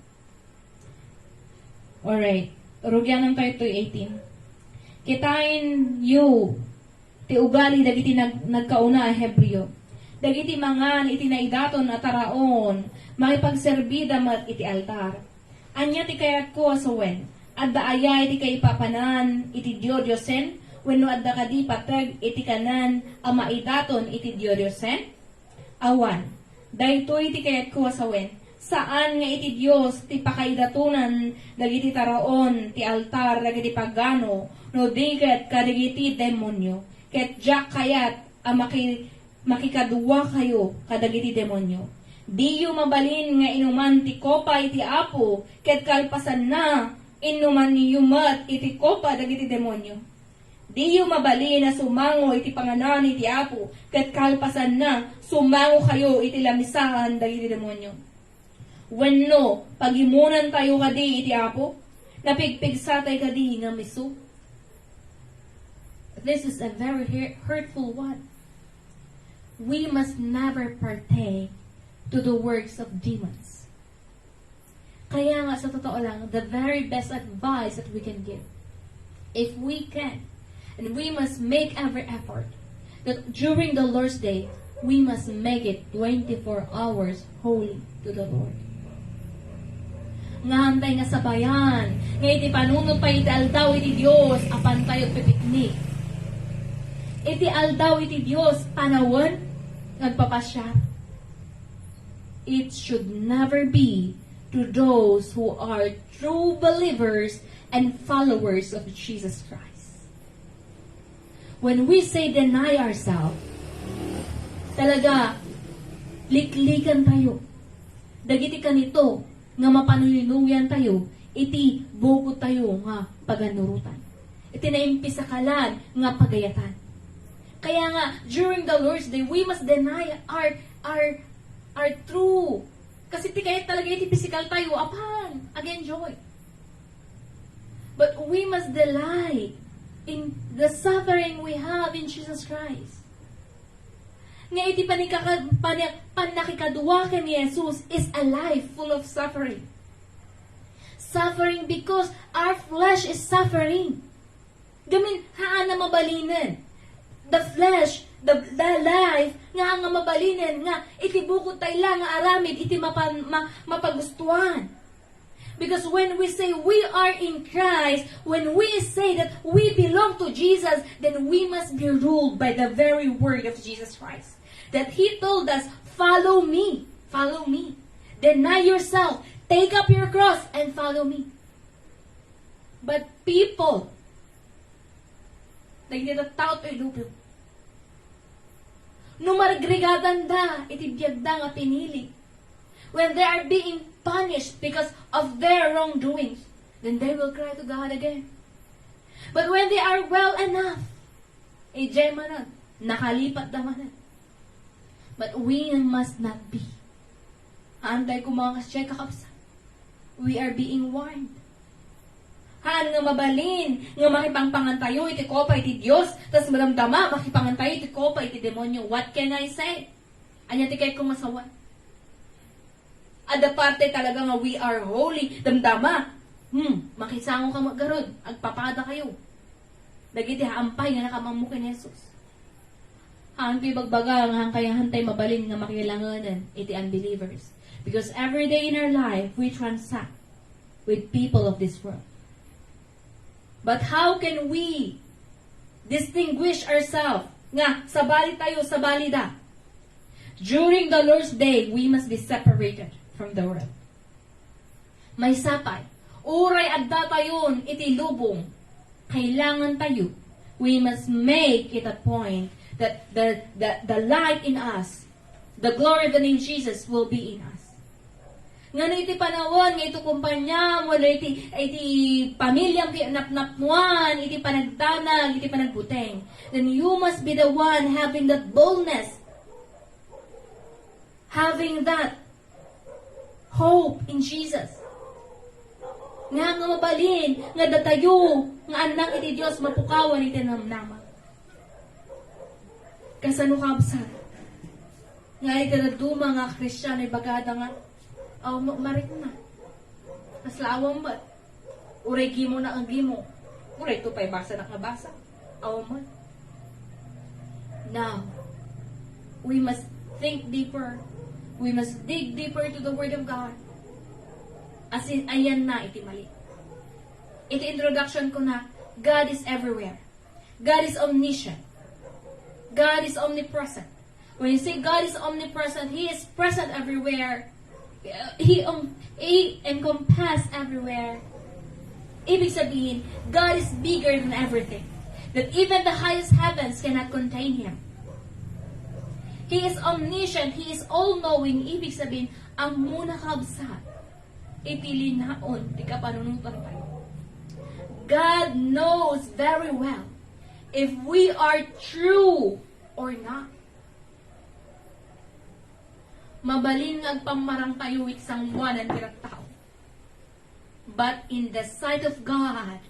Alright. Rugianan tayo toy eighteen. Kitaenyo ti ugali dagiti nag-, nagkauna a Hebreo. Dagiti mangan iti naidaton a taraon, makipagserbida met iti altar. Ania ti kayatko a sawen? Adda aya iti kaipapanan iti diodiosen? Wenno adda kadi pateg iti kanen a maidaton iti diodiosen? Awan. Daytoy ti kayatko a sawen. Saan nga iti Dios ti pakaidatonan dagiti taraon ti altar dagiti pagano no di ket kadagiti demonio. Ket diak kayat a maki-, makikaduakayo kadagiti demonio. Diyo mabalin nga inuman ti kopa iti Apo, ket kalpasanna, inumanyo met iti kopa dagiti demonio. Diyo mabalin a sumango iti panganan iti Apo, ket kalpasanna, sumangokayo iti lamisaan dagiti demonio. Wenno, pagimonantayo kadi iti Apo? Napigpigsatay kadi nga miso? This is a very hur-, hurtful one. We must never partake to the works of demons. Kaya nga, sa totoo lang, the very best advice that we can give, if we can, and we must make every effort that during the Lord's Day, we must make it twenty-four hours holy to the Lord. Nga hantay nga sabayan, nga iti panunot pay iti aldaw iti Dios, apan tayo pipiknik. Iti aldaw iti Dios, panawen, nagpapasiar. It should never be to those who are true believers and followers of Jesus Christ. When we say deny ourselves, talaga, liklikan tayo. Dagiti kanito nga mapanunuyan tayo iti bukod tayo nga paganurotan. Iti naimpisakalan nga pagayatan. Kaya nga, during the Lord's Day, we must deny our, our, our true Kasi ti kayat talaga iti pisikal tayo, apan, again, joy. But we must delight in the suffering we have in Jesus Christ. Nga iti panikaka-, pani-, pannakikadua ken ni Jesus is a life full of suffering. Suffering because our flesh is suffering. Gamin, haan a mabalinen. The flesh, the, the life, nga, nga mabalinen, nga iti bukod tayo la nga aramid, iti mapan-, ma-, mapagustuhan. Because when we say we are in Christ, when we say that we belong to Jesus, then we must be ruled by the very word of Jesus Christ. That He told us, "Follow me, follow me. Deny yourself, take up your cross, and follow me." But people, dagiti tattao ti lubong, no marigrigatanda iti biagda nga pinili, when they are being punished because of their wrongdoings, then they will cry to God again. But when they are well enough, idiay manen, nakalipatda manen. But we must not be. Haan tayo koma nga kasdiay, kakabsat. We are being warned. Haan nga mabalin nga makipangpangan tayo iti kopa iti Dios, tas madamdama, makipangan tayo iti kopa iti demonio. What can I say? Ania ti kayatko nga sawen? Adda parte talaga nga we are holy. Damdama. Hmm, makisango ka met garud. Agpapada kayo. Dagiti haampay nga nakamammo ken Jesus. Haan ti bagbaga nga haan kayat tayo mabalin nga makilanganan iti unbelievers. Because every day in our life, we transact with people of this world. But how can we distinguish ourselves nga sabali tayo, sabali da? During the Lord's day, we must be separated from the world. Maysa pay, uray adda tayon iti lubong, kailangan tayo, we must make it a point that the, the, the light in us, the glory of the name Jesus will be in us. Ngano iti panawen nga iti kumpaniam, wala iti, iti pamiliam ti napnapnuan, iti panagdanag, iti panagbuteng, then you must be the one having that boldness, having that hope in Jesus. Nga, nga mabalin nga datayo nga anak iti Dios mapukawan iti namnama. Kasano, kabsat? Nga iti dadduma nga Kristiano, ibagada nga, aw, ma-, marikna. Kasla awan met. Uray gimona nga gimo. Uray to pay basanak nga basa. Awan met. Now, we must think deeper. We must dig deeper to the Word of God. As in, ayanna iti mali. Iti introduction ko na, God is everywhere. God is omniscient. God is omnipresent. When you say God is omnipresent, He is present everywhere. He, um, He encompass everywhere. Ibig sabihin, God is bigger than everything. That even the highest heavens cannot contain Him. He is omniscient. He is all-knowing. Ibig sabihin, ammona, kabsat, iti linaon ti kapanunotan tayo. God knows very well if we are true or not. Mabalin nga agpammarang tayo iti sangoanan ti tattao. But in the sight of God,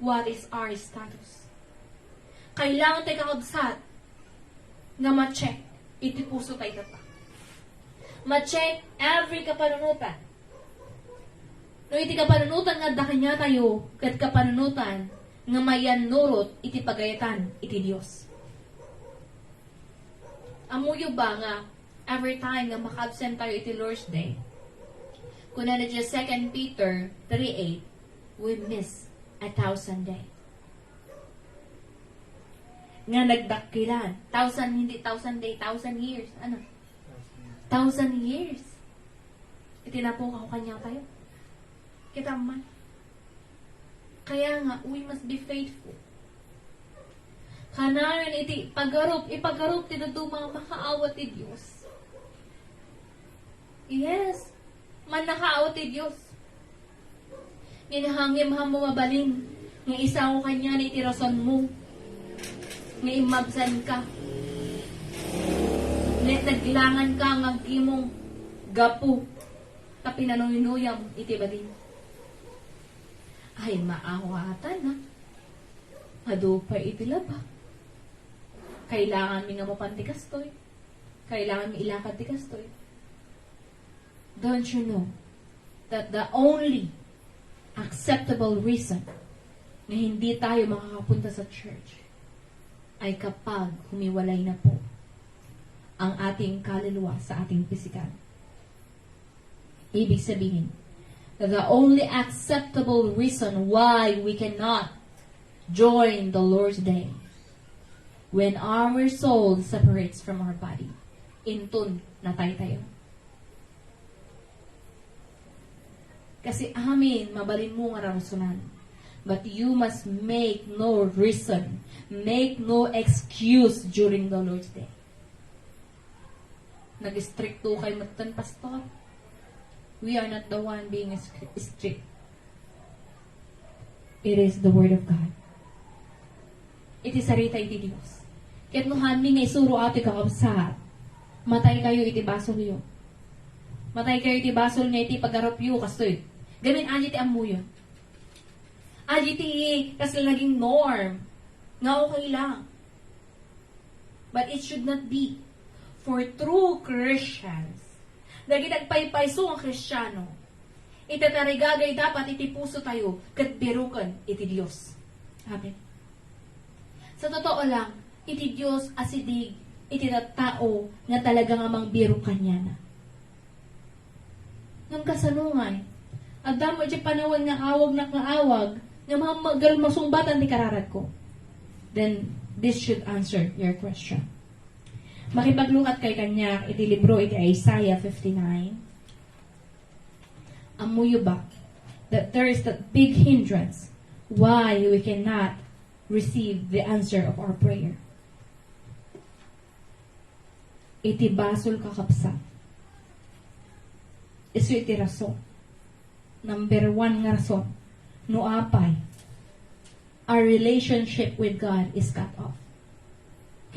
what is our status? Kailangan tayo, kakabsat, nga ma-check iti puso tayo tatta. Ma-check every kapanunotan. No iti kapanunotan nga adda kaniatayo, ket kapanunotan nga mayannurot iti pagayatan iti Dios. Ammoyo ba nga every time nga maka-absent tayo iti Lord's Day, kuna na dita Second Peter three eight, we miss a thousand day. Nga nagdakkelan. Thousand, hindi thousand day, thousand years. Ano? Thousand years. Iti napukaw kaniatayo. Kita man. Kaya nga, we must be faithful. Kanayon iti pagarup, ipagarup ti dadduma nga makaawat ti Dios. Yes, mannakaawat ti Dios. Ngem hangngem, haanmo mabalin nga isango kaniana iti rasonmo nga immabsent ka. Naglangan ka nga aggimong gapu Ta pinanuynuyam iti badin. Ay, maawatan, ha? Adu pay iti laba. Kailanganmi nga mapan ti kastoy. Kailanganmi ilakad ti kastoy. Don't you know that the only acceptable reason na hindi tayo makakapunta sa church ay kapag humiwalay na po ang ating kaluluwa sa ating pisikal? Ibig sabihin, the only acceptable reason why we cannot join the Lord's Day when our soul separates from our body. Inton natay tayo. Kasi amin, mabalinmo nga rarusunan. But you must make no reason, make no excuse during the Lord's Day. Nag-istrikto kay metten, Pastor. We are not the one being stri-, strict. It is the Word of God. Iti sarita iti Dios. Ket no haanmi nga isuro, atoy, kakabsat, matay kayo iti basolyo. Matay kayo iti basol nga iti paggarupyo, kastoy. Gamin, adi ti ammoyo. Adi ti kasla naging norm. Nga okay lang. But it should not be. For true Christians, dagiti agpaypayso nga Kristiano, iti tarigagayda pati iti puso tayo ket biroken iti Dios. Amen. Sa totoo lang, iti Dios asideg iti tattao nga talaga nga mangbirok kaniana. Ngem kasano ngay? Adda met idiay panawen nga awagnak nga awag, nga mamaggal masungbatan ti kararagko. Then, this should answer your question. Makipaglukat kay kaniak iti libro iti Isaiah fifty-nine. Ammoyo ba that there is that big hindrance why we cannot receive the answer of our prayer? Iti basol, kakabsat. Isu iti rason. Number one nga rason. No apay, our relationship with God is cut off.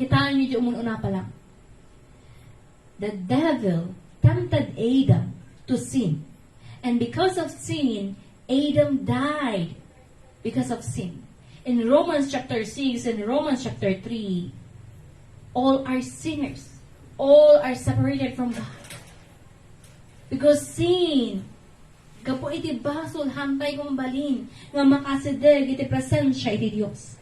Kitaenyo diay umun-una pa lang. The devil tempted Adam to sin. And because of sin, Adam died because of sin. In Romans chapter six and Romans chapter three, all are sinners. All are separated from God. Because sin, gapu iti basol, haantay mabalin nga makasideg iti presensia iti Dios.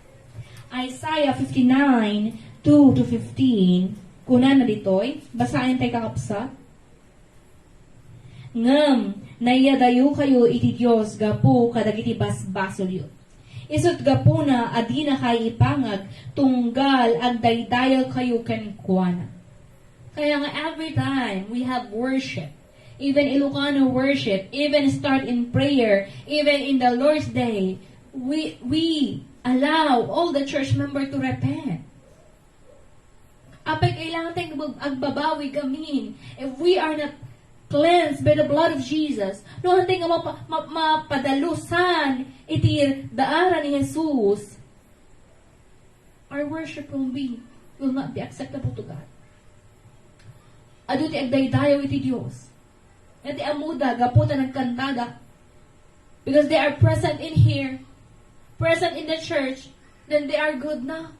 Isaiah fifty-nine, two to fifteen, kunana ditoy, basaentayo, kakabsat. Ngem naiyadayokayo iti Dios gapu kadagiti basbasolyo. Isu't gapuna a dinakayo ipangag, tunggal agdaydayawkayo kenkuana. Kaya nga, every time we have worship, even Ilocano worship, even start in prayer, even in the Lord's Day, we, we allow all the church member to repent. Apay, kailangan tayong agbab-, agbabawi gamin. If we are not cleansed by the blood of Jesus, no, haantay nga mapa-, ma-, mapadalusan iti daaran ni Jesus, our worship will be, will not be acceptable to God. Adu ti agdaydayaw iti Dios. Nga ti ammoda, gapu ta nagkantada. Because they are present in here, present in the church, then they are good na.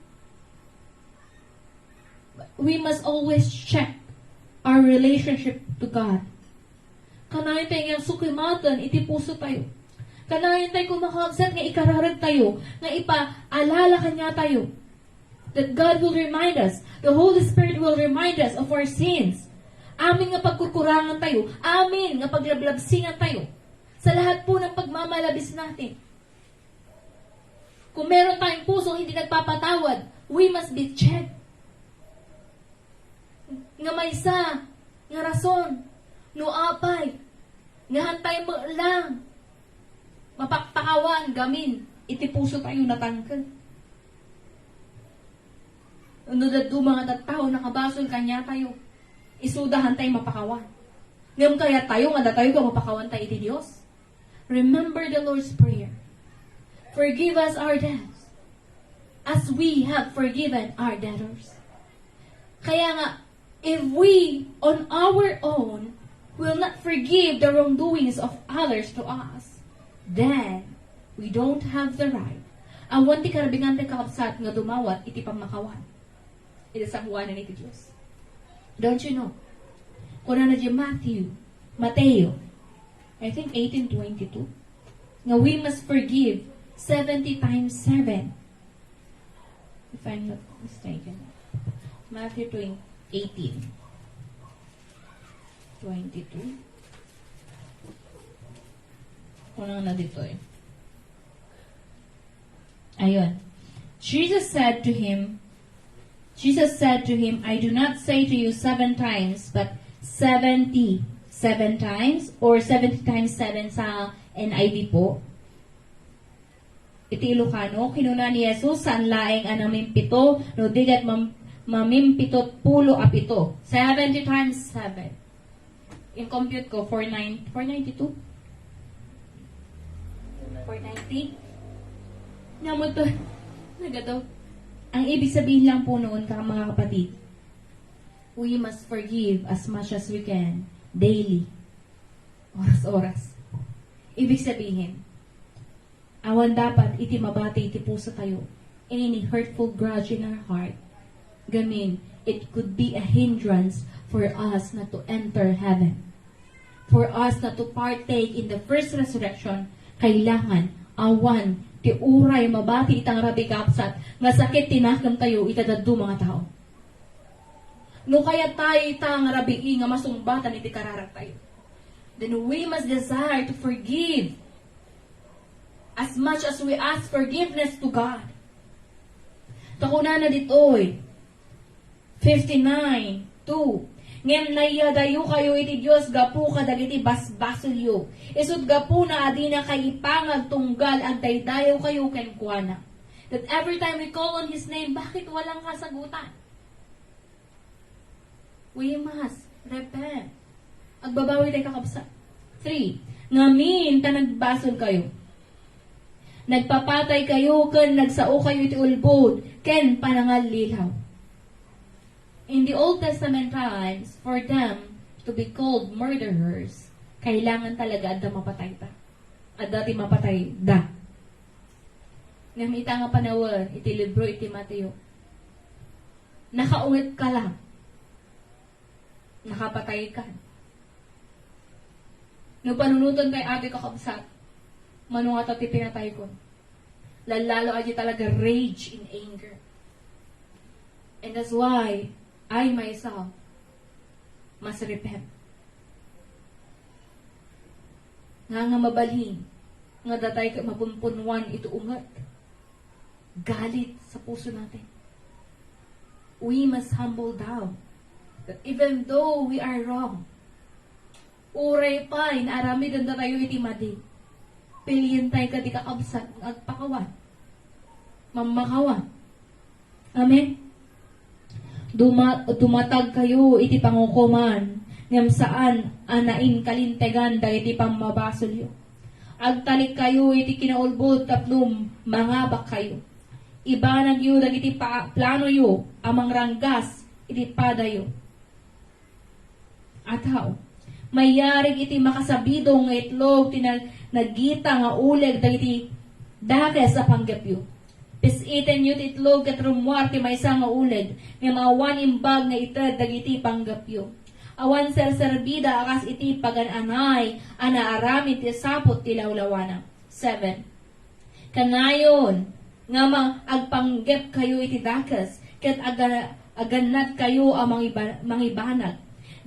We must always check our relationship to God. Kanayon tayo nga sukimaten iti puso tayo. Kanayon tayo, kakabsat, nga ikararag tayo, nga ipaalala kaniatayo. That God will remind us. The Holy Spirit will remind us of our sins. Amin nga pagkurkurangan tayo. Amin nga paglablabsingan tayo. Sa lahat po ng pagmamalabis natin. Kung meron tayong pusong hindi nagpapatawad, we must be checked. Nga maysa nga rason, no apay, nga haantay met lang mapakpakawan gamin iti puso tayo natangken. No dadduma nga tattao nakabasol kaniatayo, isuda haantay mapakawan. Ngem kayat tayo nga datayo nga mapakawan tayo iti Dios. Remember the Lord's Prayer. Forgive us our debts, as we have forgiven our debtors. Kaya nga, if we, on our own, will not forgive the wrongdoings of others to us, then we don't have the right. Awan ti karabingan ti kakabsat nga dumawat iti pammakawan. Iti sangoanan iti Dios. Don't you know? Kunana di Matthew, Mateo, I think eighteen twenty-two, nga we must forgive seventy times seven. If I'm not mistaken. Matthew twenty, eighteen. Twenty-two. Kunana ditoy. Ayun. Jesus said to him, Jesus said to him, "I do not say to you seven times, but seventy-seven times," or seventy times seven sa N I V po. Iti Ilocano, kinuna ni Jesus, saan laeng a namimpito, no di ket mam-, mamimpitotpulo a pito. Seventy times seven. In compute ko, four nine, four ninety-two? Four ninety? Namuto. Nagadaw. Ang ibig sabihin lang po noon, ka-, mga kapatid, we must forgive as much as we can, daily. Oras-oras. Ibig sabihin, awan dapat iti mabati iti puso tayo, any hurtful grudge in our heart. Gamin, it could be a hindrance for us not to enter heaven. For us not to partake in the first resurrection, kailangan awan ti uray mabati ita nga rabii, kakabsat, nga sakit ti nakem tayo ita dadduma nga tao. No kayat tayo ita nga rabii nga masungbatan iti kararag tayo, then we must desire to forgive as much as we ask forgiveness to God. Ta kunana ditoy, fifty-nine, two, "Ngem naiyadayokayo iti Dios gapu kadagiti basbasolyo. Isut' gapuna a dinakay ipangag tunggal agdaydayawkayo kenkuana." That every time we call on His name, bakit walang kasagutan? We must repent. Agbabawi tayo, kakabsat. Three, ngamin ta nagbasolkayo. Nagpapataykayo ken nagsaokayo iti ulbod ken panangallilaw. In the Old Testament times, for them to be called murderers, kailangan talaga adda mapatayda. Adda ti mapatayda. Ngem ita nga panawen, iti libro iti Mateo, nakaunget ka lang. Nakapatay ka. No panunoten tayo, atoy, kakabsat, mano ngata ti pinatay ko? Lallalo a di talaga rage in anger. And that's why I myself must repent. Nga, nga mabalin nga datay ket mapunpunuan iti unget, galit sa puso natin. We must humble down. That even though we are wrong, uray pay naaramiden datayo iti madi, pilien tayo kadi, kakabsat, nga agpakawan, mammakawan. Amen? Duma-, dumatagkayo iti pangukoman, ngem saan a nainkalintegan dagiti pammabasolyo. Agtalikkayo iti kinaulbod tapno mangabakkayo. Ibanagyo dagiti pa-, planoyo a mangranggas iti padayo. A tao, mayarig iti makasabidong nga itlog ti nag-, nagita nga uleg dagiti dakes a panggepyo. Pis-itenyo ti itlog ket rummuar ti maysa nga uleg, ngem awan imbag nga ited dagiti panggepyo. Awan serserbida a kas iti pagan-anay a naaramid ti saput ti lawlawana. Seven. Kanayon nga ma-, agpanggepkayo iti dakes, ket aga-, agannadkayo a mangiba-, mangibanag.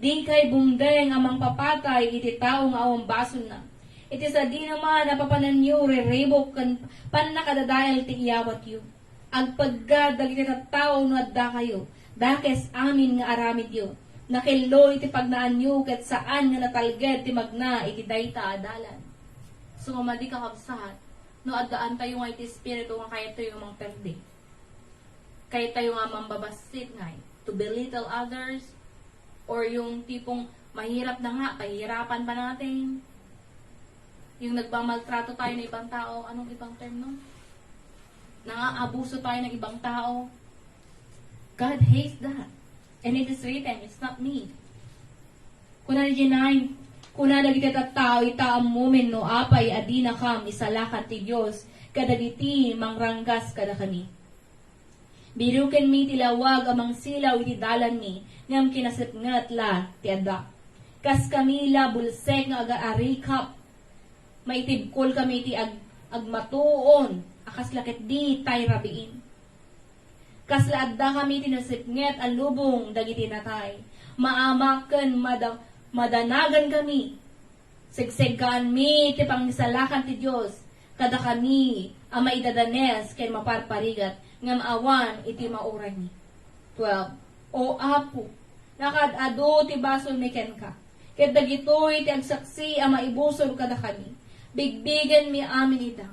Dinkay bungdeng a mangpapatay iti tao nga awan basolna. Iti sadino man a papananyo riribuk ken pannakadadael ti iyawatyo. Agpegga dagiti tattao no addakayo, dakes amin nga aramidyo. Nakello iti pagnaanyo ket saan nga natalged ti magna iti dayta a dalan. So, madi, kakabsat, no addaantayo nga iti espiritu nga kayatyo nga mangperde. Kayatyo nga mambabassit ngay, to belittle others, or yung tipong mahirap na nga, pahihirapan pa natin. Yung nagmamaltrato tayo ng ibang tao, anong ibang term nun? Nangaabuso tayo ng ibang tao. God hates that. And it is written, it's not me. Kuna ni J nine, Kuna dagiti tattao, ita ammomin no apay a dinakam isalakan ti Dios kadagiti mangranggas kadakami. Birukenmi ti lawag a mangsilaw iti dalanmi, ngem kinasipnget la ti adda. Kaskami la bulsek nga agaarikap, maitibkolkami iti ag-, agmatuon a kasla ketdi tay rabiin. Kasla addakami iti nasipnget a lubong dagiti natay. Maamak ken mada-, madanagankami. Segseggaanmi ti pangisalakan ti Dios kadakami a maidadanes ken maparparigat ngem awan iti mauraymi. Twelve. O Apo, nakaad-adu ti basolmi kenka, ket dagitoy ti agsaksi a maibusor kadakami. Bigbigenmi amin ita.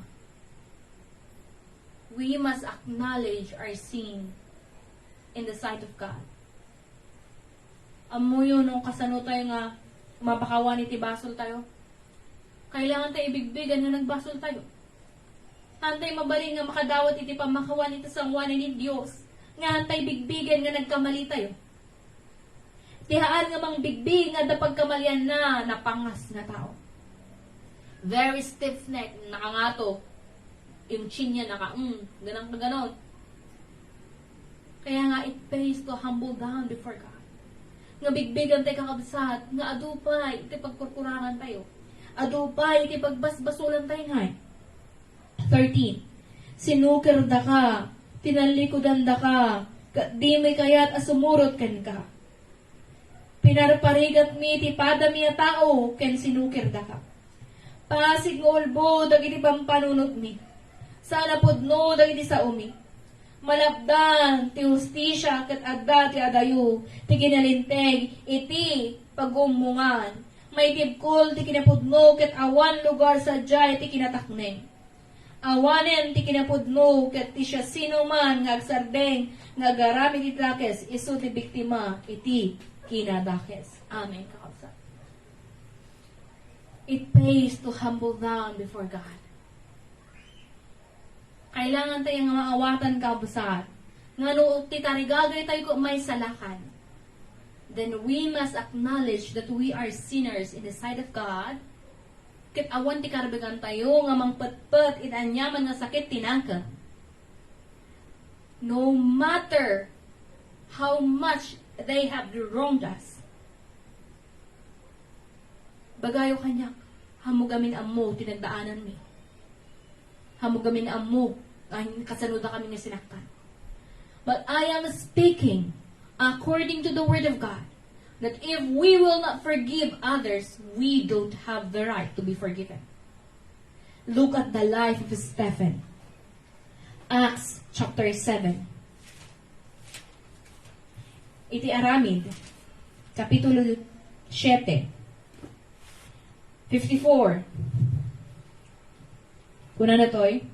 We must acknowledge our sin in the sight of God. Ammoyo no kasano tayo nga mapakawan iti basol tayo? Kailangan tayo ibigbigan nga nagbasol tayo. Haantay mabalin nga makadawat iti pamakawan iti sangoanan ni Dios nga haantay bigbigan nga nagkamali tayo. Ti haan nga mangbigbig nga adda pagkamalianna, napangas nga tao. Very stiff-necked, nakangato. Yung chin niya naka, mm, ganang kaganon. Kaya nga, it pays to humble down before God. Nga bigbigan tayo, kakabsat, nga adu pay iti pagkurkurangan tayo. Adu pay iti pagbasbasulan tayo ngay. Thirteen. Sinukerdaka, tinallikudandaka, ket dimoy kayat a sumurot kenka. Pinarparigatmi ti padami a tao ken sinukerdaka. Pasig nga ulbo dagiti pampanunotmi. Saan a pudno dagiti saomi. Malapdan ti hustisia ket adda ti adayo ti kinalinteg iti pagummungan. Maitibkol ti kinapudno ket awan lugar sadiay ti kinatakneng. Awanen ti kinapudno ket ti siasinoman nga agsardeng nga agaramid iti dakes isu ti biktima iti kinadakes. Amen, kakabsat. It pays to humble down before God. Kailangan tayo nga maawatan, kabsat, nga no ti tarigagay tayo ket maisalakan, then we must acknowledge that we are sinners in the sight of God, ket awan ti karbigan tayo nga mangpetpet iti aniaman nga sakit ti nakem. No matter how much they have wronged us, bagayo kaniak, ammo gamin ammo ti nagdaananmi. Ammo gamin ammo, ay, kasano dakami nga sinaktan. But I am speaking according to the word of God, that if we will not forgive others, we don't have the right to be forgiven. Look at the life of Stephen. Acts chapter seven. Iti Aramid, Kapitulo siete, fifty-four. Kunana toy,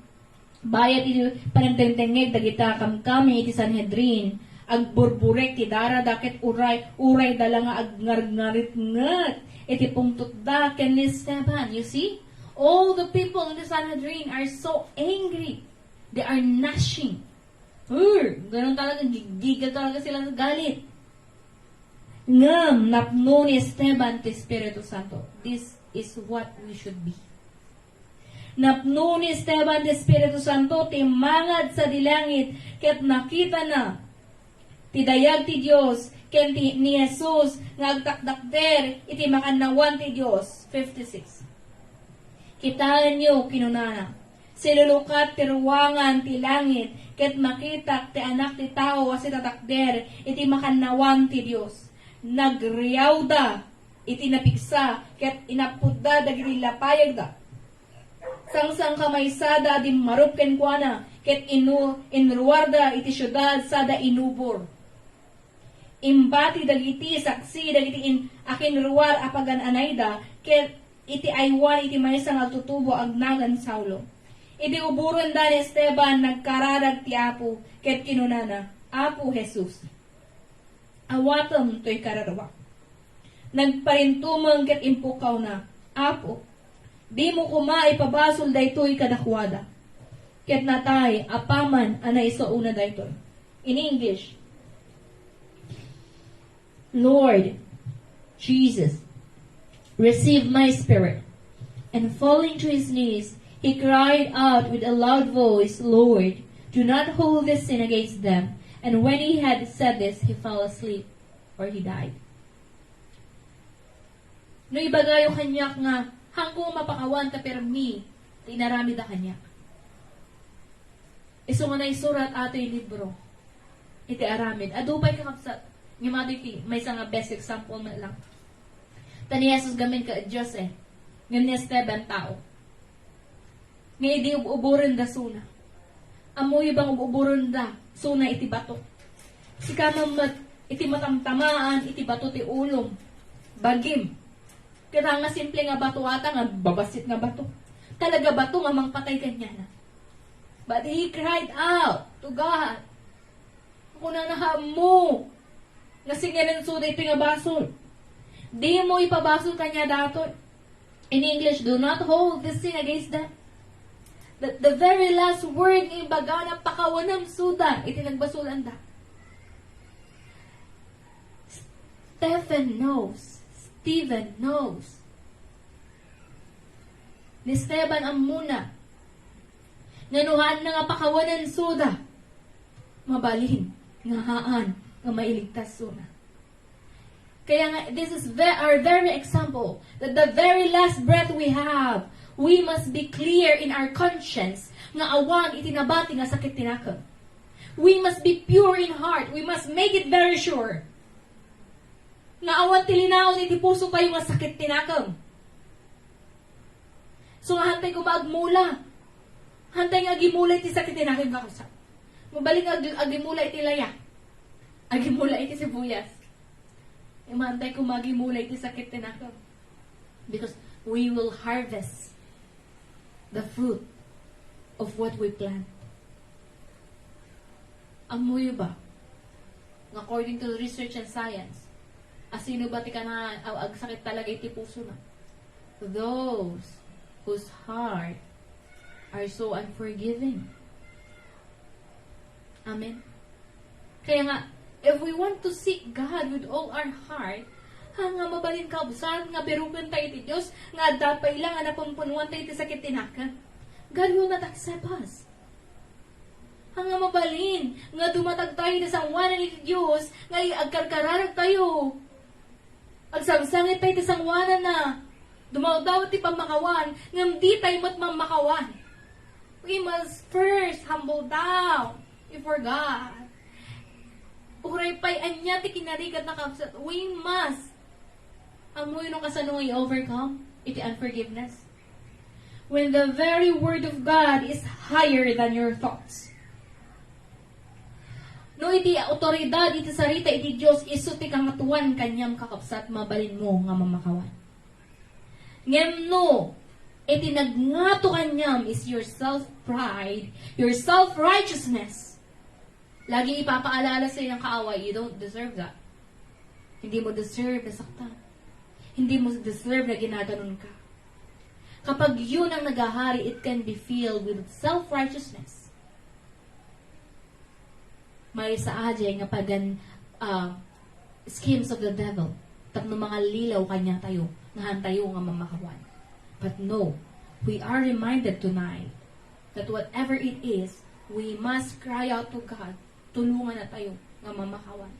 bayat iti panagdengdengngeg dagita kamkami iti Sanhedrin, agburburek ti darada ket uray, urayda la nga agngarngaritnget iti pungtotda ken ni Esteban. You see? All the people in the Sanhedrin are so angry. They are gnashing. Urr! Ganun talaga, gigigil talaga sila sa galit. Ngem napno ni Esteban ti Espiritu Santo. This is what we should be. Napno ni Esteban ti Espiritu Santo, timmangad sadi langit, ket nakitana ti dayag ti Dios ken ti, ni Jesus nga agtaktakder iti makannawan ti Dios. Fifty-six. Kitaenyo, kinunana, silulukat ti ruangan ti langit, ket makitak ti Anak ti Tao a sitatakder iti makannawan ti Dios. Nagriawda iti napigsa, ket inapputda dagiti lapayagda. Sangsangkamaysada a dimmarup kenkuana, ket inu-, inruarda iti siudad sada inubor. Imbati dagiti saksi dagiti in-, akinruar a pagan-anayda, ket iti aywan iti maysa nga agtutubo a agnagan Saulo. Iti uborenda ni Esteban, nagkararag ti Apo, ket kinunana, "Apo Jesus, awatem toy kararuak." Nagparintumeng ket impukkawna, "Apo, dimo koma ipabasol daytoy kadakuada." Ket natay apaman a naisaona daytoy. In English, "Lord Jesus, Receive my spirit. And falling to his knees, he cried out with a loud voice, Lord, do not hold this sin against them. And when he had said this, he fell asleep, or he died. No ibagayo kaniak nga, haanko mapakawan ta permi ti inaramidda kaniak. Isu nga naisurat atoy libro iti aramid. Adu pay, kakabsat, nga madi ti maysa nga best example met lang. Ta ni Jesus gamin ket Dios, eh. Ngem ni Esteban, tao. Nga idi ub-uborenda suna. Ammoyo bang ub-uborenda suna iti bato? Sika met iti matamtamaan iti bato ti ulom, bagim. Ket nga simple nga bato ata nga babassit nga bato. Talaga bato nga mangpatay kaniana. But he cried out to God. Kunana, ammo nga singirensuda iti nga basol. Dimo ipabasol kaniada daytoy. In English, do not hold this sin against them. The, the very last word nga ibagana, pakawanem suda iti nagbasolanda. Stephen knows. Stephen knows. Ni Esteban ammona nga no haanna nga pakawanen suda, mabalin nga haan nga mailigtas suna. Kaya nga, this is ve-, our very example that the very last breath we have, we must be clear in our conscience nga awan iti nabati nga sakit ti nakem. We must be pure in heart. We must make it very sure nga awan ti linaon iti puso tayo nga sakit ti nakem. So, nga hantay koma agmula. Hantay nga agimula iti sakit ti nakem, kakabsat. Mabalin nga ag-, agimula iti laya. Agimula iti sibuyas. Imantay koma agimula iti sakit ti nakem. Because we will harvest the fruit of what we plant. Ammoyo ba nga according to research and science, asino ba ti kana-, a-, agsakit talaga iti pusona? Those whose heart are so unforgiving. Amen. Kaya nga, if we want to seek God with all our heart, ha, nga mabalin, kabsat, nga biruken tayo iti Dios, nga adda pay la nga napumpunuan tayo iti sakit ti nakem, God will not accept us. Ha, nga mabalin nga dumatag tayo iti sangoanan iti Dios, nga i-, agkarkararag tayo. Agsangsangit tayo iti sangoananna. Dumawdaw ti pammakawan, ngem di tayo met mammakawan. We must first humble down before God. Uray pay ania ti kinarigat, kakabsat, we must. Ammoyo no kasano nga i-overcome iti unforgiveness? When the very word of God is higher than your thoughts. No iti autoridad iti sarita iti Dios isu ti kangatoan kaniam, kakabsat, mabalinmo nga mammakawan. Ngem no iti nagngato kaniam is your self-pride, your self-righteousness, lagi ipapaalala sa'yo ng kaaway, you don't deserve that. Hindi mo deserve na saktan. Hindi mo deserve na ginaganon ka. Kapag yun ang naghahari, it can be filled with self-righteousness. Maysa a diay nga pagan, ah, schemes of the devil. Tapno mangallilaw kaniatayo, nga haantayo nga mammakawan. But no, we are reminded tonight that whatever it is, we must cry out to God. Tulongannatayo nga mammakawan.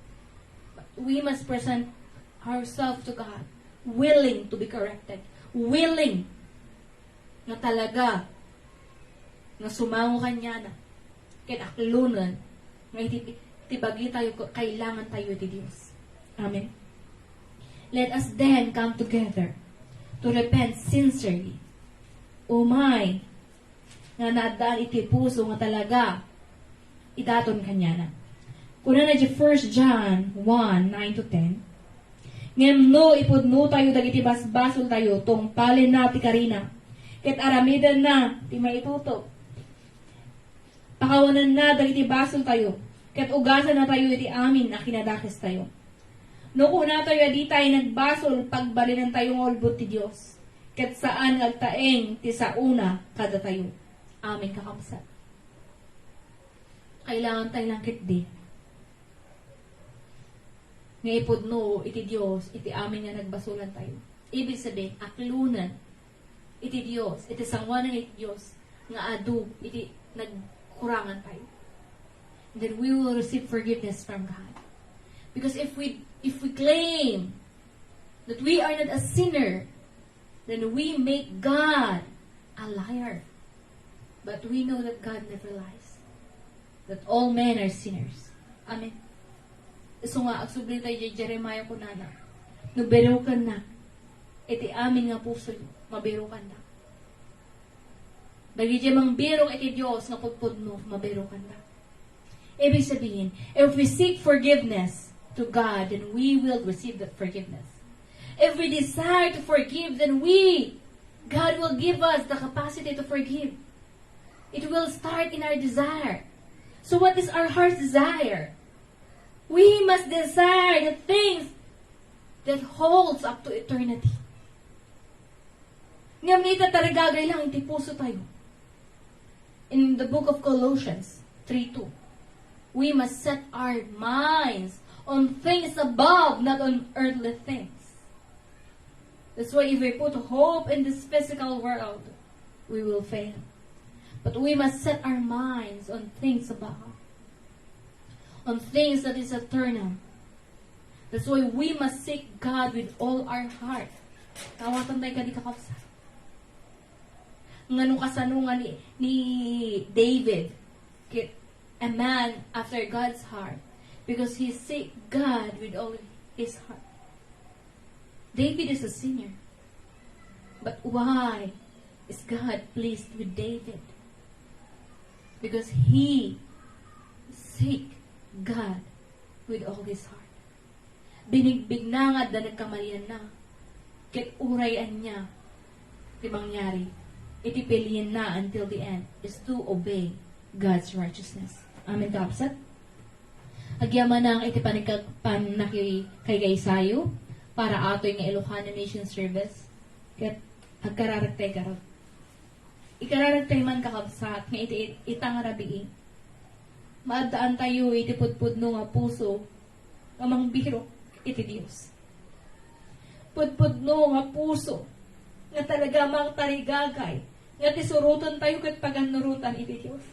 But we must present ourselves to God, willing to be corrected, willing nga talaga nga sumango kaniana, ken aklonen nga iti, iti bagitayo, kailangantayo iti Dios. Amen. Let us then come together to repent sincerely. Umay nga naaddaan iti puso nga talaga idaton kaniana. Kunana iti First John one, nine to ten, "Ngem no ipudnotayo dagiti basbasoltayo, tungpalenna ti karina, ket aramidenna ti maitutop. Pakawanenna dagiti basoltayo, ket ugasannatayo iti amin a kinadakestayo. No kunatayo a ditay nagbasol, pagbalinentayo nga ulbod ti Dios, ket saan nga agtaeng ti saona kadatayo." Amen, kakabsat. Kailangan tayo lang ketdi nga ipudno iti Dios iti amin nga nagbasolantayo. Ibig sabihin, aklonen iti Dios, iti sanguanan iti Dios, nga adu iti nagkurangan tayo. Then we will receive forgiveness from God. Because if we, if we claim that we are not a sinner, then we make God a liar. But we know that God never lies. That all men are sinners. Amen. Isu nga, agsubli tayo diay Jeremiah kunana, "No birukennak iti amin nga pusoyo, mabirukannak." Dagiti mangbirok iti Dios nga pudpudno, mabirukannak. Ibig sabihin, if we seek forgiveness to God, then we will receive that forgiveness. If we desire to forgive, then we, God will give us the capacity to forgive. It will start in our desire. So what is our heart's desire? We must desire the things that holds up to eternity. Ngem ita tarigagay lang iti puso tayo. In the book of Colossians three two, we must set our minds on things above, not on earthly things. That's why if we put hope in this physical world, we will fail. But we must set our minds on things above, on things that is eternal. That's why we must seek God with all our heart. Tawatan tayo kadi, kakabsat. Ngano kasano nga ni, ni David, ket a man after God's heart, because he seek God with all his heart. David is a sinner. But why is God pleased with David? Because he seek God with all his heart. Binigbigna nga adda nagkamalianna, ket uray ania ti mangyari, iti pilienna until the end is to obey God's righteousness. Amen, kakabsat? Agyamanak iti panagka-, pannakikaykaysayo para atoy nga Ilocano Mission Service, ket agkararagtay garud. Ikararagtay man, kakabsat, nga iti ita nga rabii, maaddaantayo iti pudpudno nga puso nga mangbirok iti Dios. Pudpudno nga puso nga talaga mangtarigagay nga ti surotentayo ket pagannurotan iti Dios.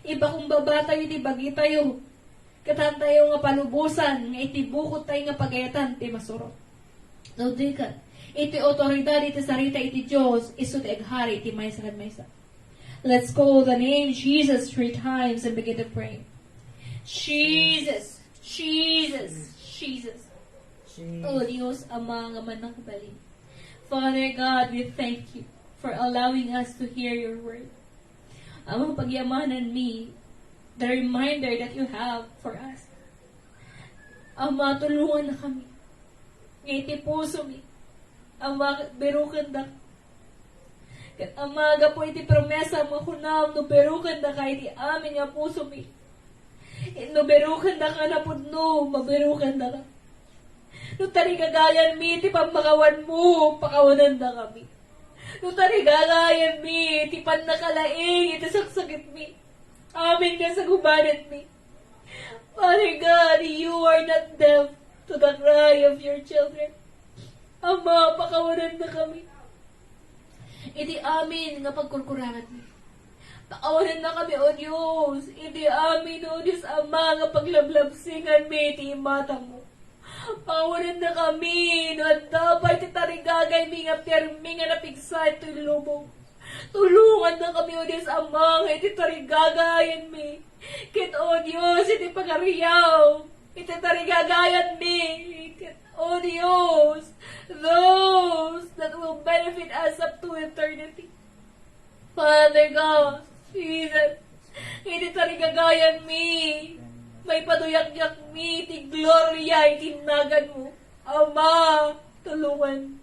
Ipakumbabatayo iti bagitayo ket haantayo nga palubosan nga iti bukodtayo nga pagayatan ti masurot. No, deacon, iti awtoridad iti sarita iti Dios, isu ti aghari iti maysa ken maysa. Let's call the name Jesus three times and begin to pray. Jesus, Jesus, Jesus. O Dios, Ama nga mannakabalin. Father God, we thank you for allowing us to hear your word. Ama, pagyamanan mi the reminder that you have for us. Ama, tulonganna kami. Nga iti puso mi, Ama, birukendak. Ket Ama, gapu iti promesa nga kunam, no birukendaka iti amin nga puso mi, no birukendaka napudno, mabirukendaka. No tarigagayan mi ti pammakawan mo, pakawananda kami. No tarigagayan mi ti pannakalaing iti saksakit mi, amin nga sagubanan mi. Father God, you are not deaf to the cry of your children. Ama, pakawananda kami iti amin nga pagkurkurangan mi. Pakawananda kami, O Dios, iti amin, O Dios Ama, nga paglablabsingan mi iti imatang mo. Pakawananda kami, no adda pay ti tarigagay mi nga pirmi nga napigsa iti lubong. Tulonganna kami, O Dios Ama, nga iti tarigagayan mi. Ket, O Dios, iti pagariaw, iti tarigagayan mi. Ket, O Dios, those that will benefit us up to eternity. Father God, Jesus, iti tarigagayan mi, maipaduyakyak mi ti gloria iti nagan mo. Ama, tulongan.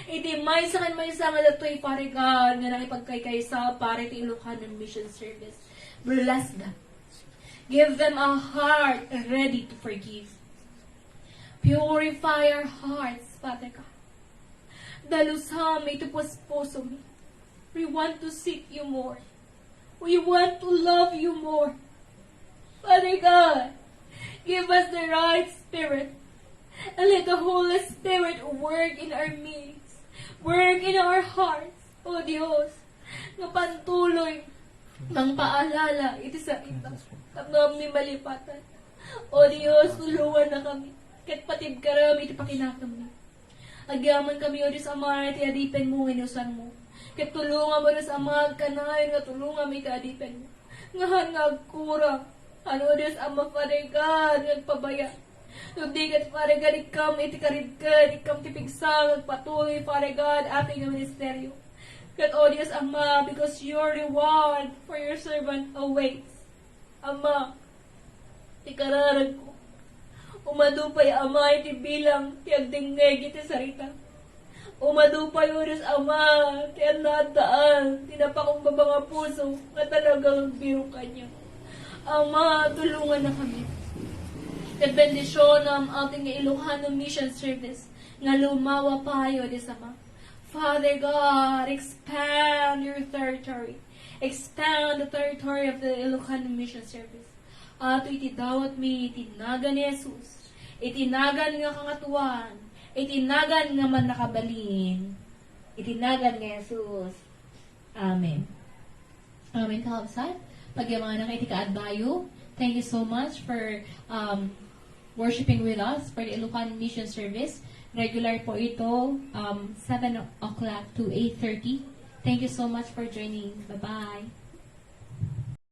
Iti maysa ken maysa nga datoy, Father God, nga nangipagkaykaysa para iti Ilocano Mission Service, bless them. Give them a heart ready to forgive. Purify our hearts, Father God. Dalusam iti puspuso mi. We want to seek you more. We want to love you more. Father God, give us the right spirit And let the Holy Spirit work in our midst, work in our hearts, O Dios, nga pantuloy mangpaalala iti sarita tapno amin malipatan. O Dios, tulonganna kami, ket patibkarem iti pakinakemmi. Agyamankami, O Dios Ama, iti adipenmo nga inusanmo. Ket tulongam, O Dios Ama, agkanayon nga tulongam iti adipenmo. Ngahan nga agkurang, ano, O Dios Ama, Father God, nga agpabaya. No di ket, Father God, ikkam iti karidked, ikkam ti pigsa nga agpatuloy, Father God, akin nga ministerio. Ket, O Dios Ama, because your reward for your servant awaits. Ama, ti kararagko. Umadu pay, Ama, iti bilang ti agdengngeg iti sarita. Umadu pay, O Dios Ama, ti addaan ti napakumbaba nga puso nga talagang agbirok kaniak. Ama, tulongannakami. Ket bendisionam atin nga Ilocano Mission Service nga lumawa pay, O Dios Ama. Father God, expand your territory. Expand the territory of the Ilocano Mission Service. Ato iti dawatmi iti nagan ni Jesus, iti nagan nga kangatoan, iti nagan nga mannakabalin, iti nagan ni Jesus. Amen. Amen, kakabsat. Pagyamanak iti kaadbayo. Thank you so much for, um, worshiping with us for the Ilocano Mission Service. Regular po ito, um, seven o'clock to eight thirty. Thank you so much for joining. Bye-bye.